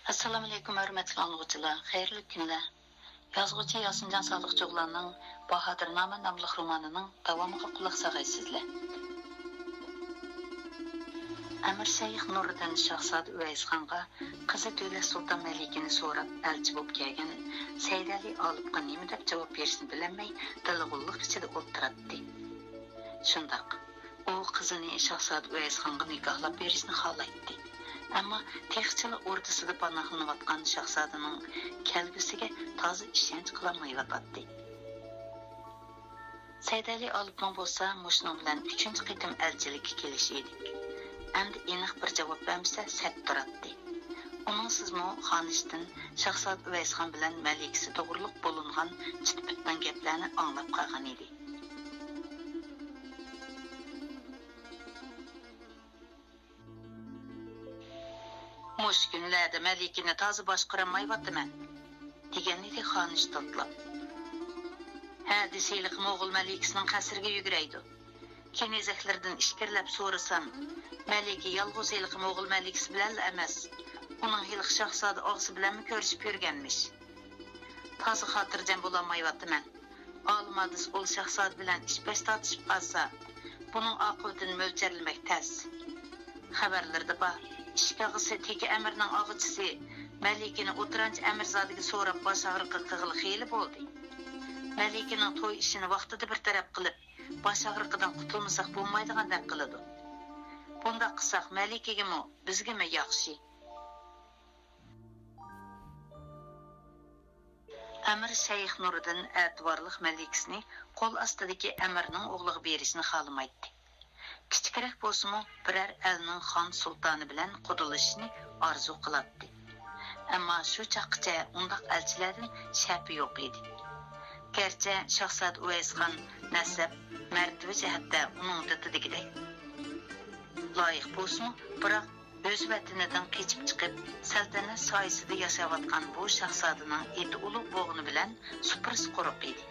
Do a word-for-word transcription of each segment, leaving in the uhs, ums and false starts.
ئەسسالامۇئەلەيكۇم، ھۆرمەتلىك ئاڭلىغۇچىلار، خەيرلىك كۈنلەر. يازغۇچى ياسىنجان سالىقجوغلاننىڭ باھادىرنامە ناملىق رومانىنىڭ داۋامىغا قۇلاق ساغايسىزلەر. ئەمىر شەيخ نۇرىدىن شاھزادە ئۇۋەيسخانغا قىزى دۆلەت سۇلتان مەلىكىنى سوراپ ئەلچى بولۇپ كەلگەن سەيدەلى ئالىپقا نېمە دەپ جاۋاب بېرىشنى بىلەلمەي، دىلغۇنلۇق ئىچىدە ئولتۇراتتى. شۇنداق، ئۇ قىزىنى شاھزادە ئۇۋەيسخانغا نىكاھلاپ بېرىشنى خالايتتى. ئەمما تېخىچىلا ئوردىسىدا پاناھلىنىۋاتقان شاھزادىنىڭ كەلگۈسىگە تازا ئىشەنچ قىلالمايۋاتاتتى. سەيدەلى ئالىپنىڭ بولسا مۇشۇنىڭ بىلەن ئۈچىنچى قېتىم ئەلچىلىككە كېلىشى ئىدى. ئەمدى ئېنىق بىر جاۋاب بەرمىسە سەت تۇراتتى. ئۇنىڭسىزمۇ خانىشتىن شاھزادە ئۇۋەيسخان بىلەن مەلىكىسى توغرۇلۇق بولۇنغان چىتپىتنىڭ گەپلەرنى ئاڭلاپ قالغان ئىدى. مۇشۇ كۈنلەردە مەلىكىنى تازا باشقۇرالمايۋاتىمەن، دېگەنىدى خانىش تاتلاپ. ھە دېسە ھېلىقى موغۇل مەلىكىسىنىڭ قەسرىگە يۈگۈرەيدۇ. كېنىزەكلىرىدىن ئىچكىرىلەپ سورىسام، مەلىكە يالغۇز ھېلىقى موغۇل مەلىكىسى بىلەنلا ئەمەس، ئۇنىڭ ھېلىقى شاھزادە ئاغىسى بىلەنمۇ كۆرۈشۈپ يۈرگەنمىش. تازا خاتىرجەم بولالمايۋاتىمەن. ئالىم ھادىس ئۇل شاھزادە بىلەن ئىش-پەش تارتىشىپ قالسا، بۇنىڭ ئاقىۋىتىنى مۆلچەرلىمەك تەس. خەۋەرلىرىدە بار، ئىككى ئاغىسى تېكە ئەمىرنىڭ ئاغىچىسى مەلىكىنى ئوتتۇرانچە ئەمىرزادىگە سوراپ باش ئاغرىقى قىلغىلى خېلى بولدى. مەلىكىنىڭ توي ئىشىنى ۋاقتىدا بىر تەرەپ قىلىپ، باش ئاغرىقىدىن قۇتۇلمىساق بولمايدىغاندەك قىلىدۇ. بۇنداق قىلساق مەلىكىگىمۇ، بىزگىمۇ ياخشى. ئەمىر شەيخ نۇرىدىن ئەتىۋارلىق مەلىكىسىنى قول ئاستىدىكى ئەمىرنىڭ ئوغلىغا بېرىشنى خالىمايتتى. كىچىكرەك بولسىمۇ، بىرەر ئەلنىڭ خان سۇلتانى بىلەن قۇدىلىشىشنى ئارزۇ قىلاتتى. ئەمما شۇ چاغقىچە ئۇنداق ئەلچىلەردىن شەپە يوق ئىدى. گەرچە شاھزادە ئۇۋەيسخان نەسەب، مەرتىۋە جەھەتتە ئۇنىڭ دىتىدىكىدەك لايىق بولسىمۇ، بىراق ئۆز ۋەتىنىدىن قېچىپ چىقىپ، سەلتەنەت سايىسىدا ياشاۋاتقان بۇ شاھزادىنىڭ ئېتى ئۇلۇغ بولغىنى بىلەن سۇپرىسى قۇرۇق ئىدى.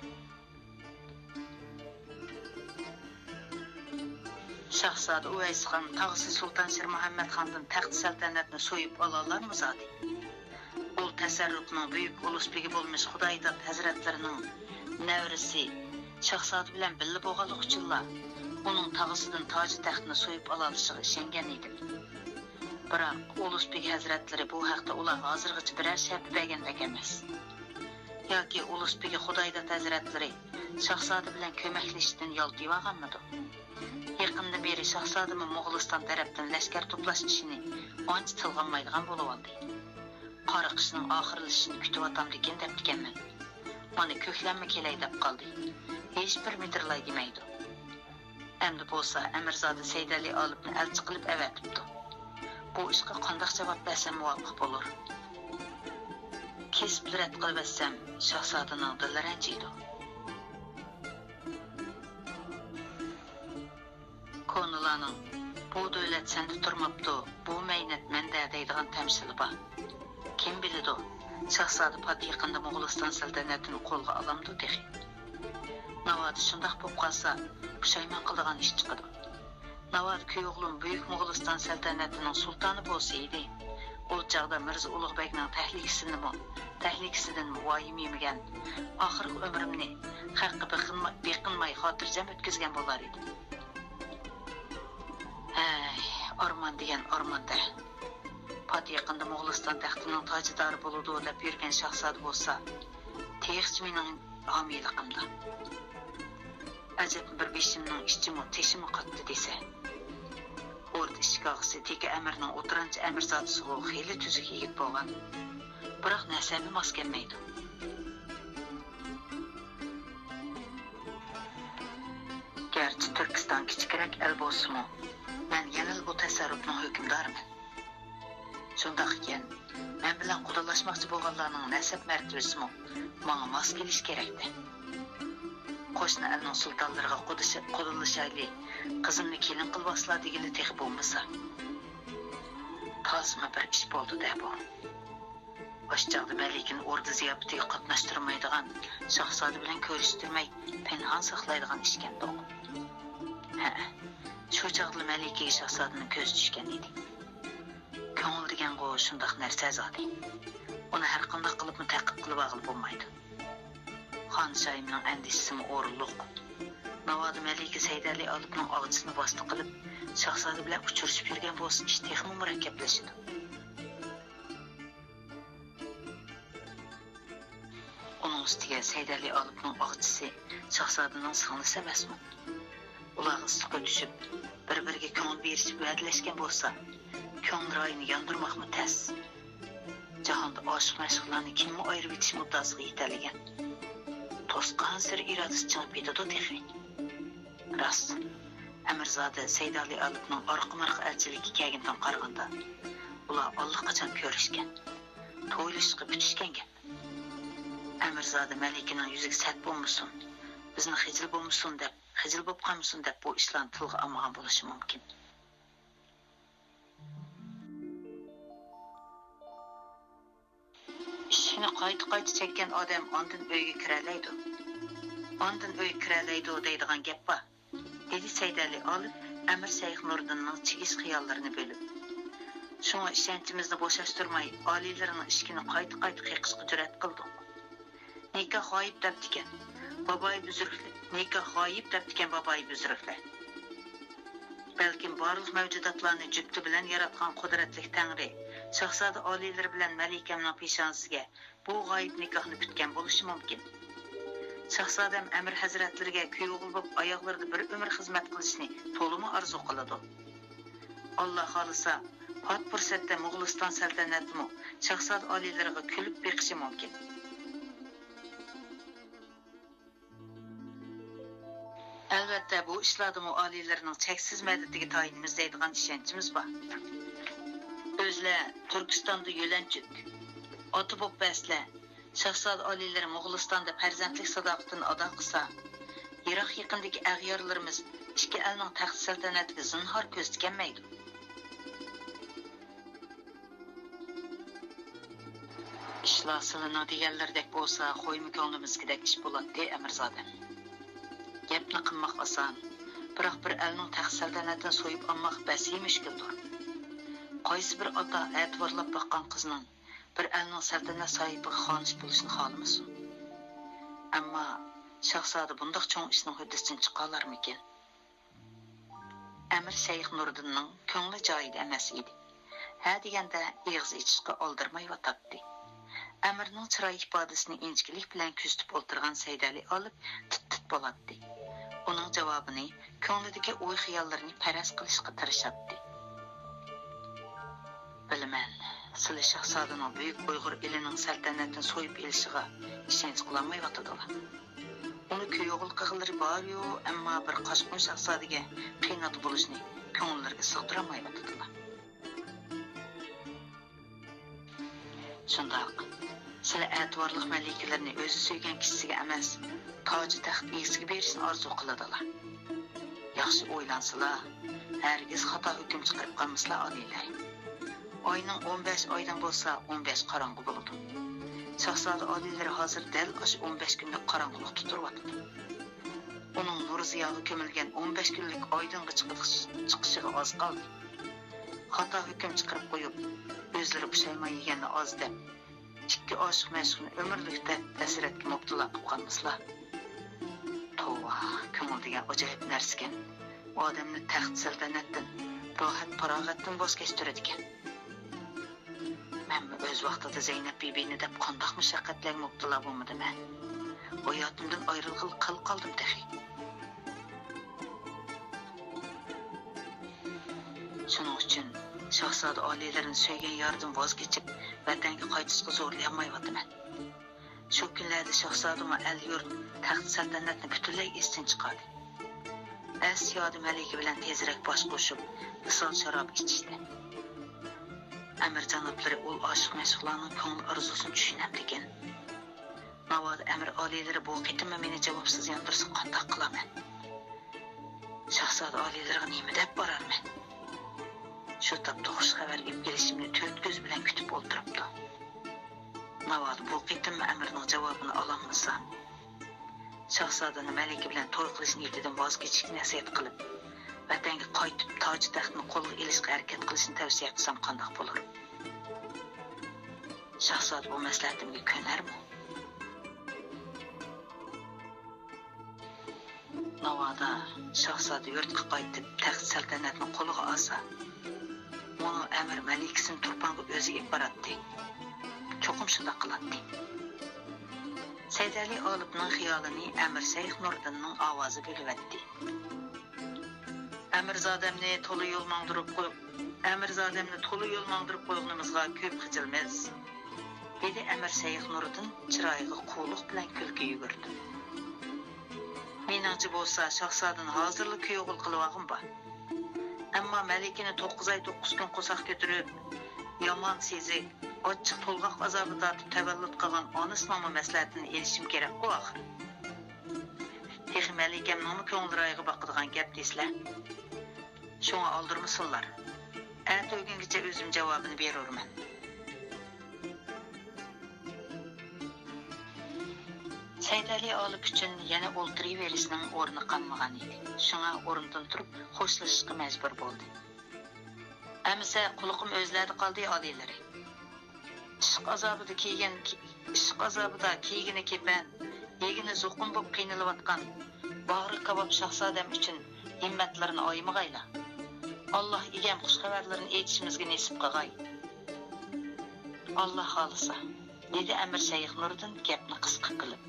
شاھزادە ئۇۋەيسخان تاغىسى سۇلتان شىرمۇھەممەتخاندىن تەخت سەلتەنەتنى سويۇپ ئالالارمۇ زادى؟ ئۇل تەسەررۇپنىڭ بۈيۈك ئۇلۇس بېگى بولمىش خۇدايداد ھەزرەتلىرىنىڭ نەۋرىسى شاھزادە بىلەن بىللە بولغانلىقى ئۈچۈنلا، ئۇنىڭ تاغىسىدىن تاجى تەختىنى سويۇپ ئالالىشىغا ئىشەنگەن ئىدىم. بىراق، ئۇلۇس بېگى ھەزرەتلىرى بۇ ھەقتە ئۇلار ھازىرغىچە بىرەر شەپە بەرگەندەك ئەمەس. ياكى ئۇلۇس بېگى خۇدايداد ھەزرەتلىرى شاھزادە بىلەن كۆمەكلىشىشتىن يالتىيىۋالغانمىدۇ؟ يېقىندىن بېرى شاھزادىمۇ موغۇلىستان تەرەپتىن لەشكەر توپلاش ئىشىنى ئانچە تىلغا ئالمايدىغان بولۇۋالدى. قارا قىشنىڭ ئاخىرلىشىشىنى كۈتۈۋاتامدىكىن دەپتىكەنمەن. مانا كۆكلەممۇ كېلەي دەپ قالدى. ھېچبىر مىدىرلاي دېمەيدۇ. ئەمدى بولسا ئەمىرزادە سەيدەلى ئالىپنى ئەلچى قىلىپ ئەۋەتىپتۇ. بۇ ئىشقا قانداق جاۋاب بەرسەم مۇۋاپىق بولۇر؟ كېسىپ رەت قىلىۋەتسەم، شاھزادىنىڭ دىلى رەنجىيدۇ. كونىلارنىڭ «بۇ دۆلەت سەندە تۇرماپتۇ، بۇ مەينەت مەندە» دەيدىغان تەمسىلى بار. كىم بىلىدۇ، شاھزادە پات يېقىندا موغۇلىستان سەلتەنىتىنى قولغا ئالامدۇ تېخى؟ ناۋادا شۇنداق بولۇپ قالسا، پۇشايمان قىلىدىغان ئىش چىقىدۇ. ناۋادا كۈيئوغلۇم بۈيۈك موغۇلىستان سەلتەنىتىنىڭ سۇلتانى بولسا ئىدى، ئۇ چاغدا مىرزا ئۇلۇغ بەگنىڭ تەھلىكىسىنىمۇ، تەھلىكىسىدىنمۇ ۋايىمە يېمىگەن، ئاخىرقى ئۆمرۈمنى خەققە بېقىنما-، بېقىنماي خاتىرجەم ئۆتكۈزگەن بولار ئىدىم. ھەي، ئارمان دېگەن ئارمان-دە. پات يېقىندا موغۇلىستان تەختىنىڭ تاجىدارى بولىدۇ دەپ يۈرگەن شاھزادە بولسا، تېخىچە مېنىڭ ھامىيلىقىمدا. ئەجەبمۇ بىر بېشىمنىڭ ئىچىمۇ، تېشىمۇ قاتتى دېسە. ئوردا ئىشىك ئاغىسى تېكە ئەمىرنىڭ ئوتتۇرانچە ئەمىرزادىسىغۇ خېلى تۈزۈك يىگىت بولغان. بىراق نەسەبى ماس كەلمەيدۇ. گەرچە تۈركىستان كىچىكرەك ئەل بولسىمۇ، مەن يەنىلا بۇ تەسەررۇپنىڭ ھۆكۈمدارىمەن. شۇنداق ئىكەن، مەن بىلەن قۇدىلاشماقچى بولغانلارنىڭ نەسەب مەرتىۋىسىمۇ ماڭا ماس كېلىشى كېرەكتە. قوشنا ئەلنىڭ سۇلتانلىرىغا قۇدىشى-، قۇدىلىشايلى، قىزىمنى كېلىن قىلىۋالسىلا دېگىلى تېخى بولمىسا. تازىمۇ بىر ئىش بولدى-دە بۇ. ئاشۇ چاغدا مەلىكىنى ئوردا زىياپىتىگە قاتناشتۇرمايدىغان، شاھزادە بىلەن كۆرۈشتۈرمەي، پىنھان ساقلايدىغان ئىشكەندۇق. ھەئە، شۇ چاغدىلا مەلىكىگە شاھزادىنىڭ كۆزى چۈشكەن ئىدى. كۆڭۈل دېگەنغۇ شۇنداق نەرسە زادى. ئۇنى ھەرقانداق قىلىپمۇ تەقىب قىلىۋالغىلى بولمايدۇ. خانىم شاھىمنىڭ ئەندىشىسىمۇ ئورۇنلۇق. ناۋادا مەلىكە سەيدەلى ئالىپنىڭ ئاغىچىسىنى ۋاسىتە قىلىپ، شاھزادە بىلەن ئۇچرىشىپ يۈرگەن بولسا، ئىش تېخىمۇ مۇرەككەپلىشىدۇ. ئۇنىڭ ئۈستىگە سەيدەلى ئالىپنىڭ ئاغىچىسى شاھزادىنىڭ سىڭلىسى ئەمەسمۇ؟ ئۇلار ئىسسىق ئۆتۈشۈپ، بىر-بىرىگە كۆڭۈل بېرىشىپ ۋەدىلەشكەن بولسا، كۆڭۈل رايىنى ياندۇرماقمۇ تەس. جاھاندا ئاشىق-مەشۇقلارنى كىممۇ ئايرىۋېتىش مۇددىئاسىغا يېتەلىگەن؟ توسقانسېرى ئىرادىسى چىڭىپ كېتىدۇ تېخى. راست، ئەمىرزادە سەيدالى ئالىپنىڭ ئارقا-مارقا ئەلچىلىككە كەلگىنىدىن قارىغاندا، ئۇلار ئاللىقاچان كۆرۈشكەن، تويلىشىشقا پۈتۈشكەن گەپ. ئەمىرزادە مەلىكىنىڭ يۈزىگە سەت بولمىسۇن، بىزنى خىجىل بولمىسۇن دەپ، خىجىل بولۇپ قالمىسۇن دەپ بۇ ئىشلارنى تىلغا ئالمىغان بولۇشى مۇمكىن. ئىشىكنى قايتا-قايتا چەككەن ئادەم ئاندىن ئۆيگە كىرەلەيدۇ. ئاندىن ئۆيگە كىرەلەيدۇ دەيدىغان گەپ بار، دېدى سەيدەلى ئالىپ ئەمىر شەيخ نۇردىننىڭ چىگىش خىياللىرىنى بۆلۈپ. شۇڭا ئىشەنچىمىزنى بوشاشتۇرماي، ئالىيلىرىنىڭ ئىشىكىنى قايتا-قايتا قېقىشقا جۈرئەت قىلدۇق. نىكاھ غايىب دەپتىكەن، باباي بۈزرۈكلەر. نىكاھ غايىب دەپتىكەن، باباي بۈزرۈكلەر. بەلكىم بارلىق مەۋجۇداتلارنى جۈپتى بىلەن ياراتقان قۇدرەتلىك تەڭرى شاھزادە ئالىيلىرى بىلەن مەلىكەمنىڭ پېشانىسىگە بۇ غايىب نىكاھنى پۈتكەن بولۇشى مۇمكىن. شاھزادەم ئەمىر ھەزرەتلىرىگە كۈيئوغۇل بولۇپ ئاياغلىرىدا بىر ئۆمۈر خىزمەت قىلىشنى تولىمۇ ئارزۇ قىلىدۇ. ئاللا خالىسا، پات پۇرسەتتە موغۇلىستان سەلتەنەتىمۇ شاھزادە ئالىيلىرىغا كۈلۈپ بېقىشى مۇمكىن. ئەلۋەتتە، بۇ ئىشلاردىمۇ ئالىيلىرىنىڭ چەكسىز مەدىتىگە تايىنىمىز دەيدىغان ئىشەنچىمىز بار. ئۆزلەر تۈركىستاندا يۆلەنچۈك، ئاتا بوپ بەرسىلە، شاھزادە ئالىيلىرى موغۇلىستاندا پەرزەنتلىك ساداقىتىنى ئادا قىلسا، يىراق-يېقىندىكى ئەغيارلىرىمىز ئىككى ئەلنىڭ تەخت سەلتەنەتىگە زىنھار كۆز تىكەلمەيدۇ. ئىشلار سىلىنىڭ دېگەنلىرىدەك بولسا، خويمۇ كۆڭلىمىزدىكىدەك ئىش بولاتتى، ئەمىرزادەم. گەپنى قىلماق ئاسان، بىراق بىر ئەلنىڭ تەخت سەلتەنىتىنى سويۇپ ئالماق بەسىي مۈشكۈلدۇر. قايسى بىر ئاتا ئەتىۋارلاپ باققان قىزنىڭ بىر ئەلنىڭ سەلتەنەت ساھىبىغا خانىش بولۇشنى خالىمىسۇن؟ ئەمما شاھزادە بۇنداق چوڭ ئىشنىڭ ھۆددىسىدىن چىقالارمىكىن؟ ئەمىر شەيخ نۇردىننىڭ كۆڭلى جايىدا ئەمەس ئىدى. ھە دېگەندە ئېغىز ئېچىشقا ئالدىرىمايۋاتاتتى. ئەمىرنىڭ چىراي ئىپادىسىنى ئىنچىكىلىك بىلەن كۆزىتىپ ئولتۇرغان سەيدەلى ئالىپ تىت-تىت بولاتتى. ئۇنىڭ جاۋابىنى، كۆڭلىدىكى ئوي-خىياللىرىنى پەرەز قىلىشقا تىرىشاتتى. بىلىمەن، سىلى شاھزادىنىڭ بۈيۈك ئۇيغۇر ئېلىنىڭ سەلتەنەتنى سويۇپ ئېلىشىغا ئىشەنچ قىلالمايۋاتىدىلا. ئۇنى كۈيئوغۇل قىلغىلى بارىيۇ، ئەمما بىر قاچقۇن شاھزادىگە قىيىن ئاتا بولۇشنى كۆڭۈللىرىگە سىغدۇرالمايۋاتىدىلا. شۇنداق، سىلى ئەتىۋارلىق مەلىكىلىرىنى ئۆزى سۆيگەن كىشىسىگە ئەمەس، تاجى تەخت ئىگىسىگە بېرىشنى ئارزۇ قىلىدىلا. ياخشى ئويلانسىلا، ھەرگىز خاتا ھۆكۈم چىقىرىپ قالمىسىلا، ئالىيلىرى. ئاينىڭ ئون بەش ئايدىن بولسا ئون بەش قاراڭغۇ بولىدۇ. شاھزادە ئالىيلىرى ھازىر دەل ئاشۇ ئون بەش كۈنلۈك قاراڭغۇلۇقتا تۇرۇۋاتىدۇ. ئۇنىڭ نۇر زىياغا كۆمۈلگەن ئون بەش كۈنلۈك ئايدىڭغا چىقىش-، چىقىشىغا ئاز قالدى. خاتا ھۆكۈم چىقىرىپ قويۇپ، ئۆزلىرى پۇشايمان يېگەننى ئاز دەپ، ئىككى ئاشىق مەشۇقنى ئۆمۈرلۈك دەرد ھەسرەتكە مۇپتىلا قىلىپ قالمىسىلا. توۋا، كۆڭۈل دېگەن ئاجايىپ نەرسىكەن. ئادەمنى تەخت سەلتەنەتتىن، راھەت پاراغەتتىن ۋاز كەچتۈرىدىكەن. مەنمۇ ئۆز ۋاقتىدا زەينەپ بىبىنى دەپ قانداق مۇشەققەتلەرگە مۇپتىلا بولمىدىمەن؟ ھاياتىمدىن ئايرىلغىلى قىل قالدىم تېخى. شۇنىڭ ئۈچۈن شاھزادە ئالىيلىرىنى سۆيگەن يارىدىن ۋاز كېچىپ، ۋەتەنگە قايتىشقا زورلىيالمايۋاتىمەن. شۇ كۈنلەردە شاھزادىمۇ ئەل-يۇرت، تەخت-سەلتەنەتنى پۈتۈنلەي ئېستىن چىقاردى. ئەس-يادى مەلىكە بىلەن تېزرەك باش قوشۇپ، ۋىسال شارابى ئىچىشتى. ئەمىر جانابلىرى ئۇل ئاشىق-مەشۇقلارنىڭ كۆڭۈل ئارزۇسىنى چۈشىنەمدىكىن؟ ناۋادا ئەمىر ئالىيلىرى بۇ قېتىممۇ مېنى جاۋابسىز ياندۇرسا قانداق قىلارمەن؟ شاھزادە ئالىيلىرىغا نېمە دەپ بارارمەن؟ شۇ تاپتا خۇش خەۋەر ئېلىپ كېلىشىمنى تۆت كۆزى بىلەن كۈتۈپ ئولتۇرۇپتۇ. ناۋادا بۇ قېتىممۇ ئەمىرنىڭ جاۋابىنى ئالالمىسا، شاھزادىنى مەلىكە بىلەن توي قىلىش نىيىتىدىن ۋاز كېچىشكە نەسىھەت قىلىپ، ۋەتەنگە قايتىپ، تاجى تەختنى قولغا ئېلىشقا ھەرىكەت قىلىشنى تەۋسىيە قىلسام قانداق بولۇر؟ شاھزادە بۇ مەسلىھەتىمگە كۆنەرمۇ؟ ناۋادا شاھزادە يۇرتقا قايتىپ، تەخت سەلتەنەتنى قولىغا ئالسا، ئۇنىڭ ئەمىر مەلىكىسىنى تۇرپانغا ئۆزى ئېلىپ باراتتى. چوقۇم شۇنداق قىلاتتى. سەيدەلى ئالىپنىڭ خىيالىنى ئەمىر شەيخ نۇردىننىڭ ئاۋازى بۆلۈۋەتتى. ئەمىرزادەمنى تولا يول ماڭدۇرۇپ قوي-، ئەمىرزادەمنى تولا يول ماڭدۇرۇپ قويغىنىمىزغا كۆپ خىجىلمىز، دېدى ئەمىر شەيخ نۇردىن چىرايىغا قۇۋلۇق بىلەن كۈلكە يۈگۈرتۈپ. مېنىڭچە بولسا، شاھزادىنى ھازىرلا كۈيئوغۇل قىلىۋالغىنى بار. ئەمما مەلىكىنى توققۇز ئاي توققۇز كۈن قورساق كۆتۈرۈپ، يامان سېزىك، ئاچچىق تولغاق ئازابى تارتىپ تەۋەللۇت قىلغان ئانىسىنىڭمۇ مەسلىھەتىنى ئېلىشىم كېرەكقۇ ئاخىر. تېخى مەلىكەمنىڭمۇ كۆڭۈل رايىغا باقىدىغان گەپ دېسىلە. شۇڭا ئالدىرىمىسۇنلار. ئەتە ئۆگۈنگىچە ئۆزۈم جاۋابىنى بېرۇرمەن. سەيدەلى ئالىپ ئۈچۈن يەنە ئولتۇرۇۋېرىشنىڭ ئورنى قالمىغان ئىدى. شۇڭا ئورنىدىن تۇرۇپ خوشلىشىشقا مەجبۇر بولدى. ئەمىسە قۇلىقىم ئۆزلەردە قالدى، ئالىيلىرى. ئىشق ئازابىدا كىيگەن، ئىشق ئازابىدا كىيگىنى كېپەن، يېگىنى زوقۇم بولۇپ قىينىلىۋاتقان باغرى كاۋاپ شاھزادەم ئۈچۈن ھىممەتلىرىنى ئايىمىغايلا. ئاللا ئىگەم خۇش خەۋەرلىرىنى ئېيتىشىمىزگە نېسىپ قىلغاي. ئاللا خالىسا، دېدى ئەمىر شەيخ نۇردىن گەپنى قىسقا قىلىپ.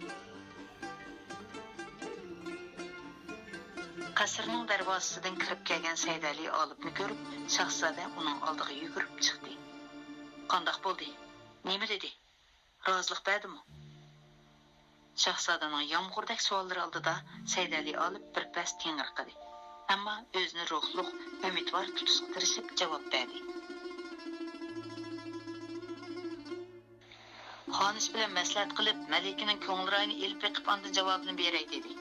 قەسىرنىڭ دەرۋازىسىدىن كىرىپ كەلگەن سەيدەلى ئالىپنى كۆرۈپ، شاھزادە ئۇنىڭ ئالدىغا يۈگۈرۈپ چىقتى. قانداق بولدى؟ نېمە دېدى؟ رازىلىق بەردىمۇ؟ شاھزادىنىڭ يامغۇردەك سوئاللىرى ئالدىدا سەيدەلى ئالىپ بىر پەس تېڭىرقىدى. ئەمما ئۆزىنى روھلۇق، ئۈمىدۋار تۇتۇشقا تىرىشىپ جاۋاب بەردى. خانىش بىلەن مەسلىھەت قىلىپ، مەلىكىنىڭ كۆڭۈل رايىنى ئېلىپ بېقىپ، ئاندىن جاۋابىنى بېرەي، دېدى.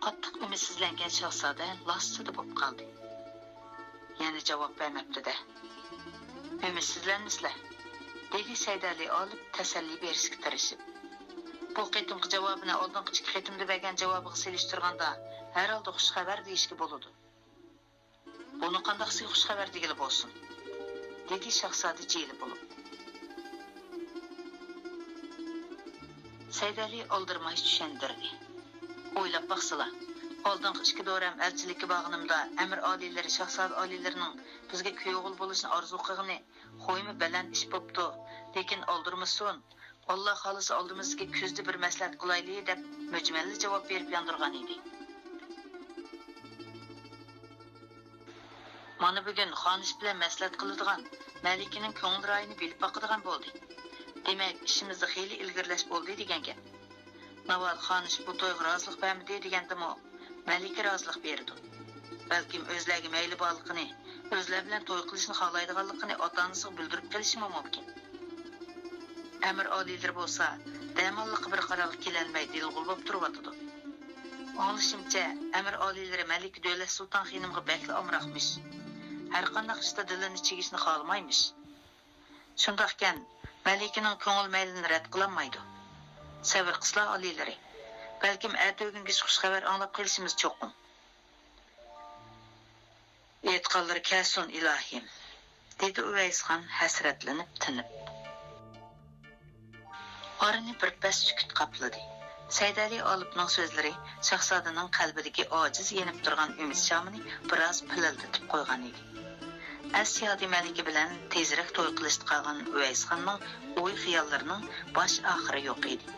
قاتتىق ئۈمىدسىزلەنگەن شاھزادە لاسسىدە بولۇپ قالدى. يەنە جاۋاب بەرمەپتۇ-دە. ئۈمىدسىزلەنمىسىلە، دېدى سەيدەلى ئالىپ تەسەللى بېرىشكە تىرىشىپ. بۇ قېتىمقى جاۋابىنى ئالدىنقى ئىككى قېتىمدا بەرگەن جاۋابىغا سېلىشتۇرغاندا، ھەرھالدا خۇش خەۋەر دېيىشكە بولىدۇ. بۇنى قانداق سىزگە خۇش خەۋەر دېگىلى بولسۇن؟ دېدى شاھزادە جىلە بولۇپ. سەيدەلى ئالدىرىماي چۈشەندۈردى. ئويلاپ باقسىلا، ئالدىنقى ئىككى دورەم ئەلچىلىككە بارغىنىمدا، ئەمىر ئالىيلىرى، شاھزادە ئالىيلىرىنىڭ بىزگە كۈيئوغۇل بولۇشنى ئارزۇ قىلغىنى خويمۇ بەلەن ئىش بوپتۇ، لېكىن ئالدىرىمىسۇن، ئاللا خالىسا ئالدىمىزدىكى كۈزدە بىر مەسلىھەت قىلايلى، دەپ مۈجمەللا جاۋاب بېرىپ ياندۇرغان ئىدى. مانا بۈگۈن خانىش بىلەن مەسلىھەت قىلىدىغان، مەلىكىنىڭ كۆڭۈل رايىنى بىلىپ باقىدىغان بولدى. دېمەك، ئىشىمىزدا خېلى ئىلگىرىلەش بولدى دېگەن گەپ. ناۋادا خانىش بۇ تويغا رازىلىق بەرمىدى دېگەندىمۇ، مەلىكە رازىلىق بېرىدۇ. بەلكىم ئۆزلەرگە مەيلى بارلىقىنى، ئۆزلەر بىلەن توي قىلىشنى خالايدىغانلىقىنى ئاتا-ئانىسىغا بىلدۈرۈپ قېلىشىمۇ مۇمكىن. ئەمىر ئالىيلىرى بولسا دەماللىققا بىر قارارغا كېلەلمەي دىلغۇل بولۇپ تۇرۇۋاتىدۇ. ئاڭلىشىمچە، ئەمىر ئالىيلىرى مەلىكە دۆلەت سۇلتان خېنىمغا بەكلا ئامراقمىش. ھەرقانداق ئىشتا دىلىنى چىگىشنى خالىمايمىش. شۇنداقكەن، مەلىكىنىڭ كۆڭۈل مەيلىنى رەت قىلالمايدۇ. سەۋر قىسلا ئالىيلىرى. بەلكىم ئەتە ئۆگۈنگىچە خۇش خەۋەر ئاڭلاپ قېلىشىمىز چوقۇم. ئېيتقانلىرى كەلسۇن، ئىلاھىم، دېدى ئۇۋەيسخان ھەسرەتلىنىپ تىنىپ. ئارىنى بىر پەس سۈكۈت قاپلىدى. سەيدەلى ئالىپنىڭ سۆزلىرى شاھزادىنىڭ قەلبىدىكى ئاجىز يېنىپ تۇرغان ئۈمىد شامىنى بىراز پىلىلدىتىپ قويغان ئىدى. ئەس-يادى مەلىكە بىلەن تېزرەك توي قىلىشتا قالغان ئۇۋەيسخاننىڭ ئوي-خىياللىرىنىڭ باش-ئاخىرى يوق ئىدى.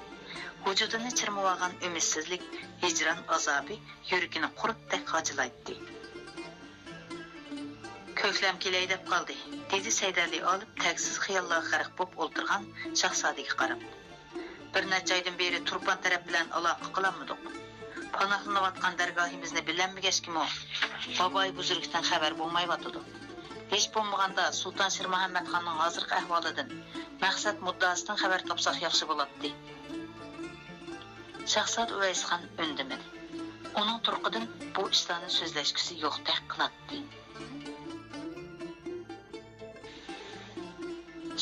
ۋۇجۇدىنى چىرمىۋالغان ئۈمىدسىزلىك، ھىجران ئازابى يۈرىكىنى قۇرتتەك غاجىلايتتى. «كۆكلەم كېلەي دەپ قالدى»، دېدى سەيدەلى ئالىپ تەگسىز خىياللارغا غەرق بولۇپ ئولتۇرغان شاھزادىگە قاراپ. «بىر نەچچە ئايدىن بېرى تۇرپان تەرەپ بىلەن ئالاقە قىلالمىدۇق. پاناھلىنىۋاتقان دەرگاھىمىزنى بىلەلمىگەچكىمۇ، باباي بۇزرۇكتىن خەۋەر بولمايۋاتىدۇ. ھېچ بولمىغاندا سۇلتان شىرمۇھەممەتخاننىڭ ھازىرقى ئەھۋالىدىن، مەقسەت مۇددىئاسىدىن خەۋەر تاپساق ياخشى بولاتتى.» شاھزادە ئۇۋەيسخان ئۈندىمىدى. ئۇنىڭ تۇرقىدىن بۇ ئىشلارنى سۆزلەشكۈسى يوقتەك قىلاتتى.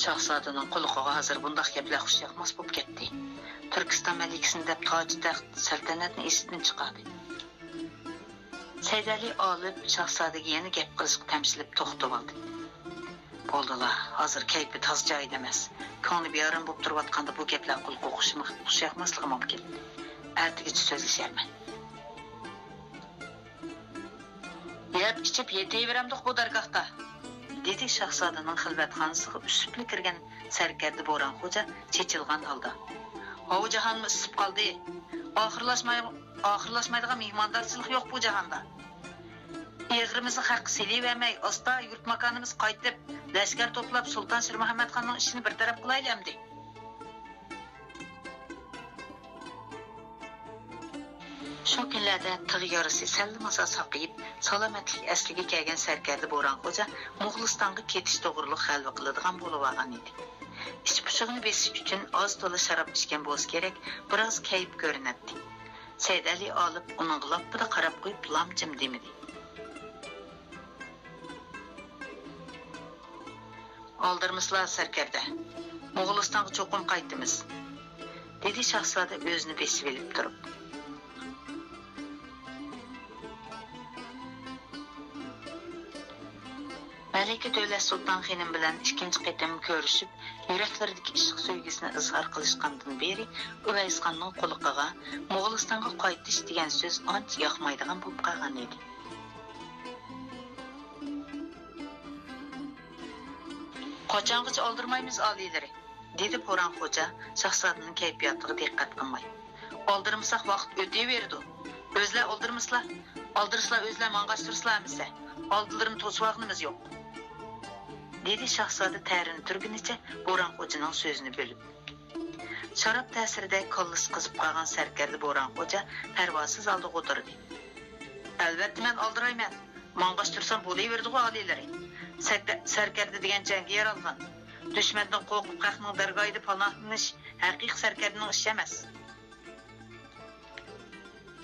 شاھزادىنىڭ قۇلىقىغا ھازىر بۇنداق گەپلەر خۇش ياقماس بولۇپ كەتتى. تۈركىستان مەلىكىسىنى دەپ تاجى تەخت، سەلتەنەتنى ئېسىدىن چىقاردى. سەيدەلى ئالىپ شاھزادىگە يەنە گەپ قىلىشقا تەمشىلىپ توختىۋالدى. بولدىلا، ھازىر كەيپى تازا جايىدا ئەمەس. كۆڭلى بىئارام بولۇپ تۇرۇۋاتقاندا بۇ گەپلەر قۇلىقىغا خۇش-، خۇش ياقماسلىقى مۇمكىن. ئەتىگىچە سۆزلىشەرمەن. يەپ ئىچىپ يېتىۋېرەمدۇق بۇ دەرگاھتا، دېدى شاھزادىنىڭ خىلۋەتخانىسىغا ئۈسۈپلا كىرگەن سەركەردە بوران خوجا چېچىلغان ھالدا. ھاۋا جاھانمۇ ئىسسىپ قالدى. ئاخىرلاشماي-، ئاخىرلاشمايدىغان مېھماندارچىلىق يوق بۇ جاھاندا. ئېغىرىمىزنى خەققە سېلىۋەرمەي، ئاستا يۇرت ماكانىمىزغا قايتىپ، لەشكەر توپلاپ، سۇلتان شىرمۇھەممەتخاننىڭ ئىشىنى بىر تەرەپ قىلايلى ئەمدى. شۇ كۈنلەردە تىغ يارىسى سەللىمازا ساقىيىپ، سالامەتلىك ئەسلىگە كەلگەن سەركەردە بوران خوجا موغۇلىستانغا كېتىش توغرۇلۇق غەلۋە قىلىدىغان بولۇۋالغان ئىدى. ئىچ پۇشۇقىنى بېسىش ئۈچۈن ئاز-تولا شاراب ئىچكەن بولسا كېرەك، بىراز كەيپ كۆرۈنەتتى. سەيدەلى ئالىپ ئۇنىڭغا لاپپىدە قاراپ قويۇپ، لام-جىم دېمىدى. ئالدىرىمىسىلا سەركەردە، موغۇلىستانغا چوقۇم قايتىمىز، دېدى شاھزادە ئۆزىنى بېسىۋېلىپ تۇرۇپ. مەلىكە دۆلەت سۇلتان خېنىم بىلەن ئىككىنچى قېتىم كۆرۈشۈپ، يۈرەكلىرىدىكى ئىشق سۆيگۈسىنى ئىزھار قىلىشقاندىن بېرى ئۇۋەيسخاننىڭ قۇلىقىغا موغۇلىستانغا قايتىش دېگەن سۆز ئانچە ياقمايدىغان بولۇپ قالغان ئىدى. قاچانغىچە ئالدىرىمايمىز ئالىيلىرى؟ دېدى بوران خوجا شاھزادىنىڭ كەيپىياتىغا دىققەت قىلماي. ئالدىرىمىساق ۋاقىت ئۆتۈۋېرىدۇ. ئۆزلەر ئالدىرىمىسىلا، ئالدىرىسىلا ئۆزلەر ماڭغاچتۇرسىلا ئەمىسە. ئالدىلىرىنى توسۇۋالغىنىمىز يوق. دېدى شاھزادە تەرىنى تۈرگىنىچە بوران خوجىنىڭ سۆزىنى بۆلۈپ. شاراب تەسىرىدە كاللىسى قىزىپ قالغان سەركەردە بوران خوجا پەرۋاسىز ھالدا غودۇردى. ئەلۋەتتە مەن ئالدىرايمەن. ماڭغاچ تۇرسام بولۇۋېرىدىغۇ ئالىيلىرى. سەكتە-، سەركەردە دېگەن جەڭگە يارالغان. دۈشمەندىن قورقۇپ خەقنىڭ دەرگاھىدا پاناھلىنىش ھەقىقىي سەركەردىنىڭ ئىشى ئەمەس.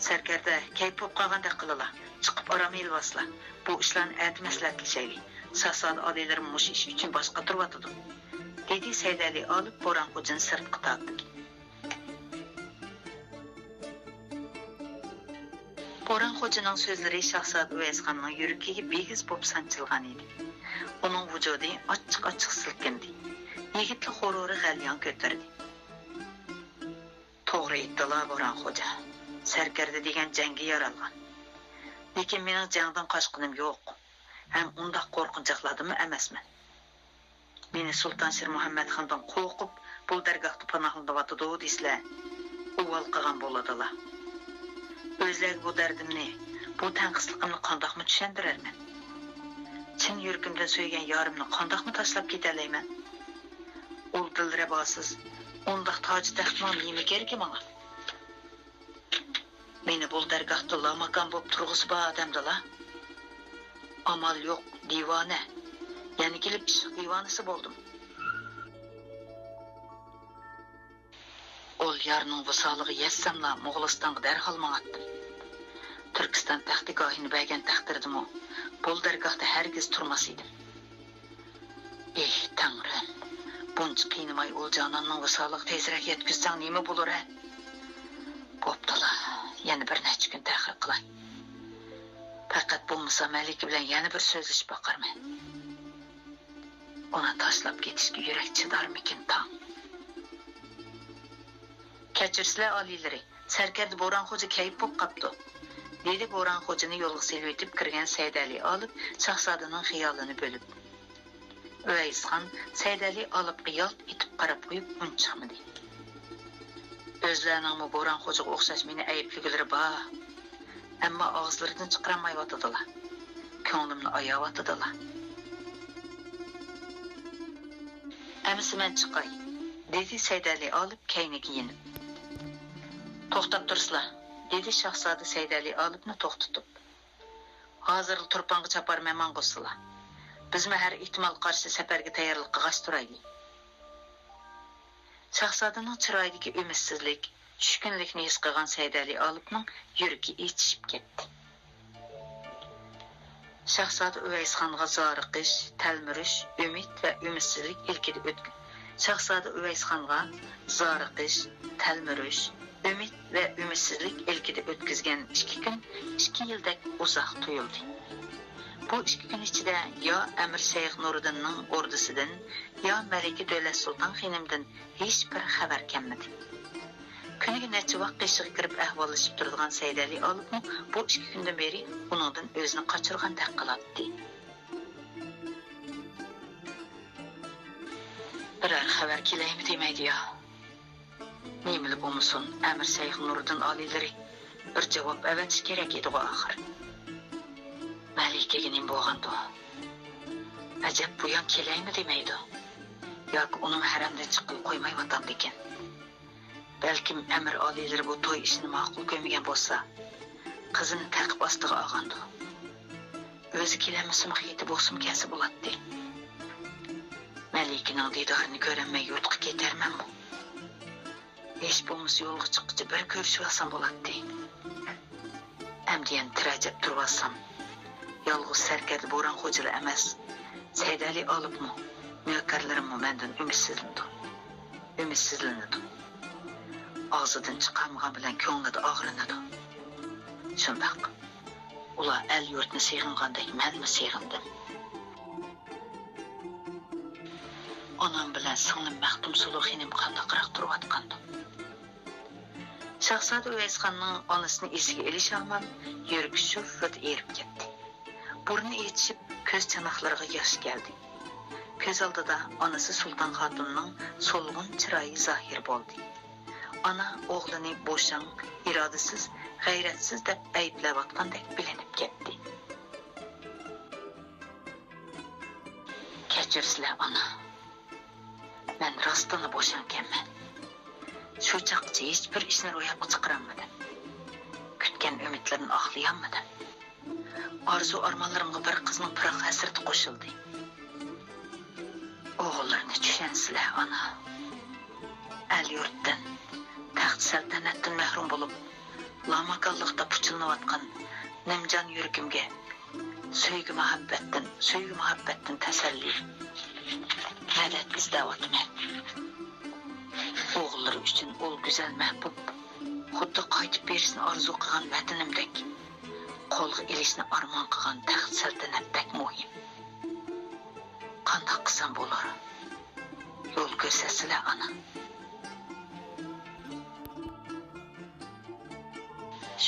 سەركەردە كەيپ بولۇپ قالغاندەك قىلىلا. چىقىپ ئارام ئېلىۋالسىلا. بۇ ئىشلارنى ئەتە مەسلىھەتلىشەيلى. شاھزادە ئالىيلىرىمۇ مۇشۇ ئىش ئۈچۈن باش قاتۇرۇۋاتىدۇ. دېدى سەيدەلى ئالىپ بوران خوجىنى سىرتقا تارتىپ. بوران خوجىنىڭ سۆزلىرى شاھزادە ئۇۋەيسخاننىڭ يۈرىكىگە بىگىز بولۇپ سانچىلغان ئىدى. ئۇنىڭ ۋۇجۇدى ئاچچىق-ئاچچىق سىلكىندى. يىگىتلىك غۇرۇرى غەليان كۆتۈردى. توغرا ئېيتتىلا، بوران خوجا. سەركەردە دېگەن جەڭگە يارالغان. لېكىن مېنىڭ جەڭدىن قاچقىنىم يوق. ھەم ئۇنداق قورقۇنچاقلاردىنمۇ ئەمەسمەن. مېنى سۇلتان شىرمۇھەممەتخاندىن قورقۇپ، بۇ دەرگاھتا پاناھلىنىۋاتىدۇ دېسىلە، ئۇۋال قىلغان بولىدىلا. ئۆزلەرگە بۇ دەردىمنى، بۇ تەڭقىسلىقىمنى قانداقمۇ چۈشەندۈرەرمەن؟ چىن يۈرىكىمدىن سۆيگەن يارىمنى قانداقمۇ تاشلاپ كېتەلەيمەن؟ ئۇ دىلرەۋاسىز، ئۇنداق تاج-تەختنىڭ نېمە كېرىكى ماڭا؟ مېنى بۇ دەرگاھتا لاماكان بولۇپ تۇرغۇسى بار ئادەمدىلا. ئامال يوق، دىۋانە. يەنە كېلىپ ئىشق دىۋانىسى بولدۇم. ئۇل يارنىڭ ۋىسالىغا يەتسەملا، موغۇلىستانغا دەرھال ماڭاتتىم. تۈركىستان تەختىگاھىنى بەرگەن تەقدىردىمۇ، بۇ دەرگاھتا ھەرگىز تۇرماس ئىدىم. ئېھ، تەڭرىم، بۇنچە قىينىماي ئۇل جاناننىڭ ۋىسالىغا تېزرەك يەتكۈزسەڭ نېمە بولۇر ھە؟ بوپتۇلا، يەنە بىر نەچچە كۈن تەخىر قىلاي. پەقەت بولمىسا مەلىكە بىلەن يەنە بىر سۆزلىشىپ باقارمەن. ئۇنى تاشلاپ كېتىشكە يۈرەك چىدارمىكىن تاڭ؟ كەچۈرسىلە ئالىيلىرى، سەركەردە بوران خوجا كەيپ بوپ قاپتۇ، دېدى بوران خوجىنى يولغا سېلىۋېتىپ كىرگەن سەيدەلى ئالىپ شاھزادىنىڭ خىيالىنى بۆلۈپ. ئۇۋەيسخان سەيدەلى ئالىپقا يالت ئېتىپ قاراپ قويۇپ ئۈنچىقمىدى. ئۆزلەرنىڭمۇ بوران خوجىغا ئوخشاش مېنى ئەيىبلىگۈلىرى بار. ئەمما ئاغزىلىرىدىن چىقىرالمايۋاتىدىلا. كۆڭلۈمنى ئاياۋاتىدىلا. ئەمىسە مەن چىقاي، دېدى سەيدەلى ئالىپ كەينىگە يېنىپ. توختاپ تۇرسىلا، دېدى شاھزادە سەيدەلى ئالىپنى توختىتىپ. ھازىرلا تۇرپانغا چاپارمەن ماڭغۇسىلا. بىزمۇ ھەر ئېھتىمالغا قارشى سەپەرگە تەييارلىق قىلغاچ تۇرايلى. شاھزادىنىڭ چىرايىدىكى ئۈمىدسىزلىك، چۈشكۈنلۈكنى ھېس قىلغان سەيدەلى ئالىپنىڭ يۈرىكى ئېچىشىپ كەتتى. شاھزادە ئۇۋەيسخانغا زارىقىش، تەلمۈرۈش، ئۈمىد ۋە ئۈمىدسىزلىك ئىلكىدە ئۆتكەن. شاھزادە ئۇۋەيسخانغا زارىقىش، تەلمۈرۈش، ئۈمىد ۋە ئۈمىدسىزلىك ئىلكىدە ئۆتكۈزگەن ئىككى كۈن ئىككى يىلدەك ئۇزاق تۇيۇلدى. بۇ ئىككى كۈن ئىچىدە يا ئەمىر شەيخ نۇرىدىننىڭ ئوردىسىدىن، يا مەلىكە دۆلەت سۇلتان خېنىمدىن ھېچبىر خەۋەر كەلمىدى. كۈنىگە نەچچە ۋاق قېشىغا كىرىپ ئەھۋاللىشىپ تۇرىدىغان سەيدەلى ئالىپمۇ بۇ ئىككى كۈندىن بېرى ئۇنىڭدىن ئۆزىنى قاچۇرغاندەك قىلاتتى. بىرەر خەۋەر كېلەيمۇ دېمەيدۇ يا؟ نېمىلا بولمىسۇن، ئەمىر شەيخ نۇرىدىن ئالىيلىرى بىر جاۋاب ئەۋەتىشى كېرەك ئىدىغۇ ئاخىر. مەلىكىگە نېمە بولغاندۇ؟ ئەجەب، بۇيان كېلەيمۇ دېمەيدۇ؟ ياكى ئۇنىمۇ ھەرەمدىن چىققىلى قويمايۋاتامدىكىن؟ بەلكىم ئەمىر ئالىيلىرى بۇ توي ئىشىنى ماقۇل كۆرمىگەن بولسا، قىزىنى تەقىپ ئاستىغا ئالغاندۇ؟ ئۆزى كېلەلمىسىمۇ، خېتى بولسىمۇ كەلسە بولاتتى. مەلىكىنىڭ دىدارىنى كۆرەلمەي يۇرتقا كېتەرمەنمۇ؟ ھېچ بولمىسا يولغا چىققىچە بىر كۆرۈشۈۋالسام بولاتتى. ئەمدى يەنە تىرەجەپ تۇرۇۋالسام، يالغۇز سەركەردە بوران خوجىلا ئەمەس، سەيدەلى ئالىپمۇ، نۆكەرلىرىممۇ مەندىن ئۈمىدسىزلىنىدۇ. ئۈمىدسىزلىنىدۇ. ئاغزىدىن چىقارمىغان بىلەن كۆڭلىدە ئاغرىنىدۇ. شۇنداق. ئۇلار ئەل-يۇرتنى سېغىنغاندەك مەنمۇ سېغىندىم. ئانام بىلەن سىڭلىم مەختۇمسۇلۇ خېنىم قانداقراق تۇرۇۋاتقاندۇ؟ شاھزادە ئۇۋەيسخاننىڭ ئانىسىنى ئېسىگە ئېلىشى ھامان يۈرىكى شۇررىدە ئېرىپ كەتتى. بۇرنى ئېچىشىپ، كۆز چاناقلىرىغا ياش كەلدى. كۆز ئالدىدا ئانىسى سۇلتان خاتۇننىڭ سولغۇن چىرايى زاھىر بولدى. ئانا ئوغلىنى بوشاڭ، ئىرادىسىز، غەيرەتسىز دەپ ئەيىبلەۋاتقاندەك بىلىنىپ كەتتى. كەچۈرسىلە، ئانا. مەن راستتىنلا بوشاڭكەنمەن. شۇ چاغقىچە ھېچبىر ئىشنى روياپقا چىقىرالمىدىم. كۈتكەن ئۈمىدلىرىمنى ئاقلىيالمىدىم. ئارزۇ-ئارمانلىرىمغا بىر قىزنىڭ پىراق ھەسرىتى قوشۇلدى. ئوغۇللىرىنى چۈشەنسىلە، ئانا. ئەل-يۇرتتىن، تەخت-سەلتەنەتتىن مەھرۇم بولۇپ، لاماكانلىقتا پۇچىلىنىۋاتقان نىمجان يۈرىكىمگە سۆيگۈ-مۇھەببەتتىن، سۆيگۈ-مۇھەببەتتىن تەسەللى، مەدەت ئىزدەۋاتىمەن. ئوغۇللىرى ئۈچۈن ئۇل گۈزەل مەھبۇب، خۇددى قايتىپ بېرىشنى ئارزۇ قىلغان ۋەتىنىمدەك، قولغا ئېلىشنى ئارمان قىلغان تەخت-سەلتەنەتتەك مۇھىم. قانداق قىلسام بولۇر؟ يول كۆرسەتسىلە، ئانا.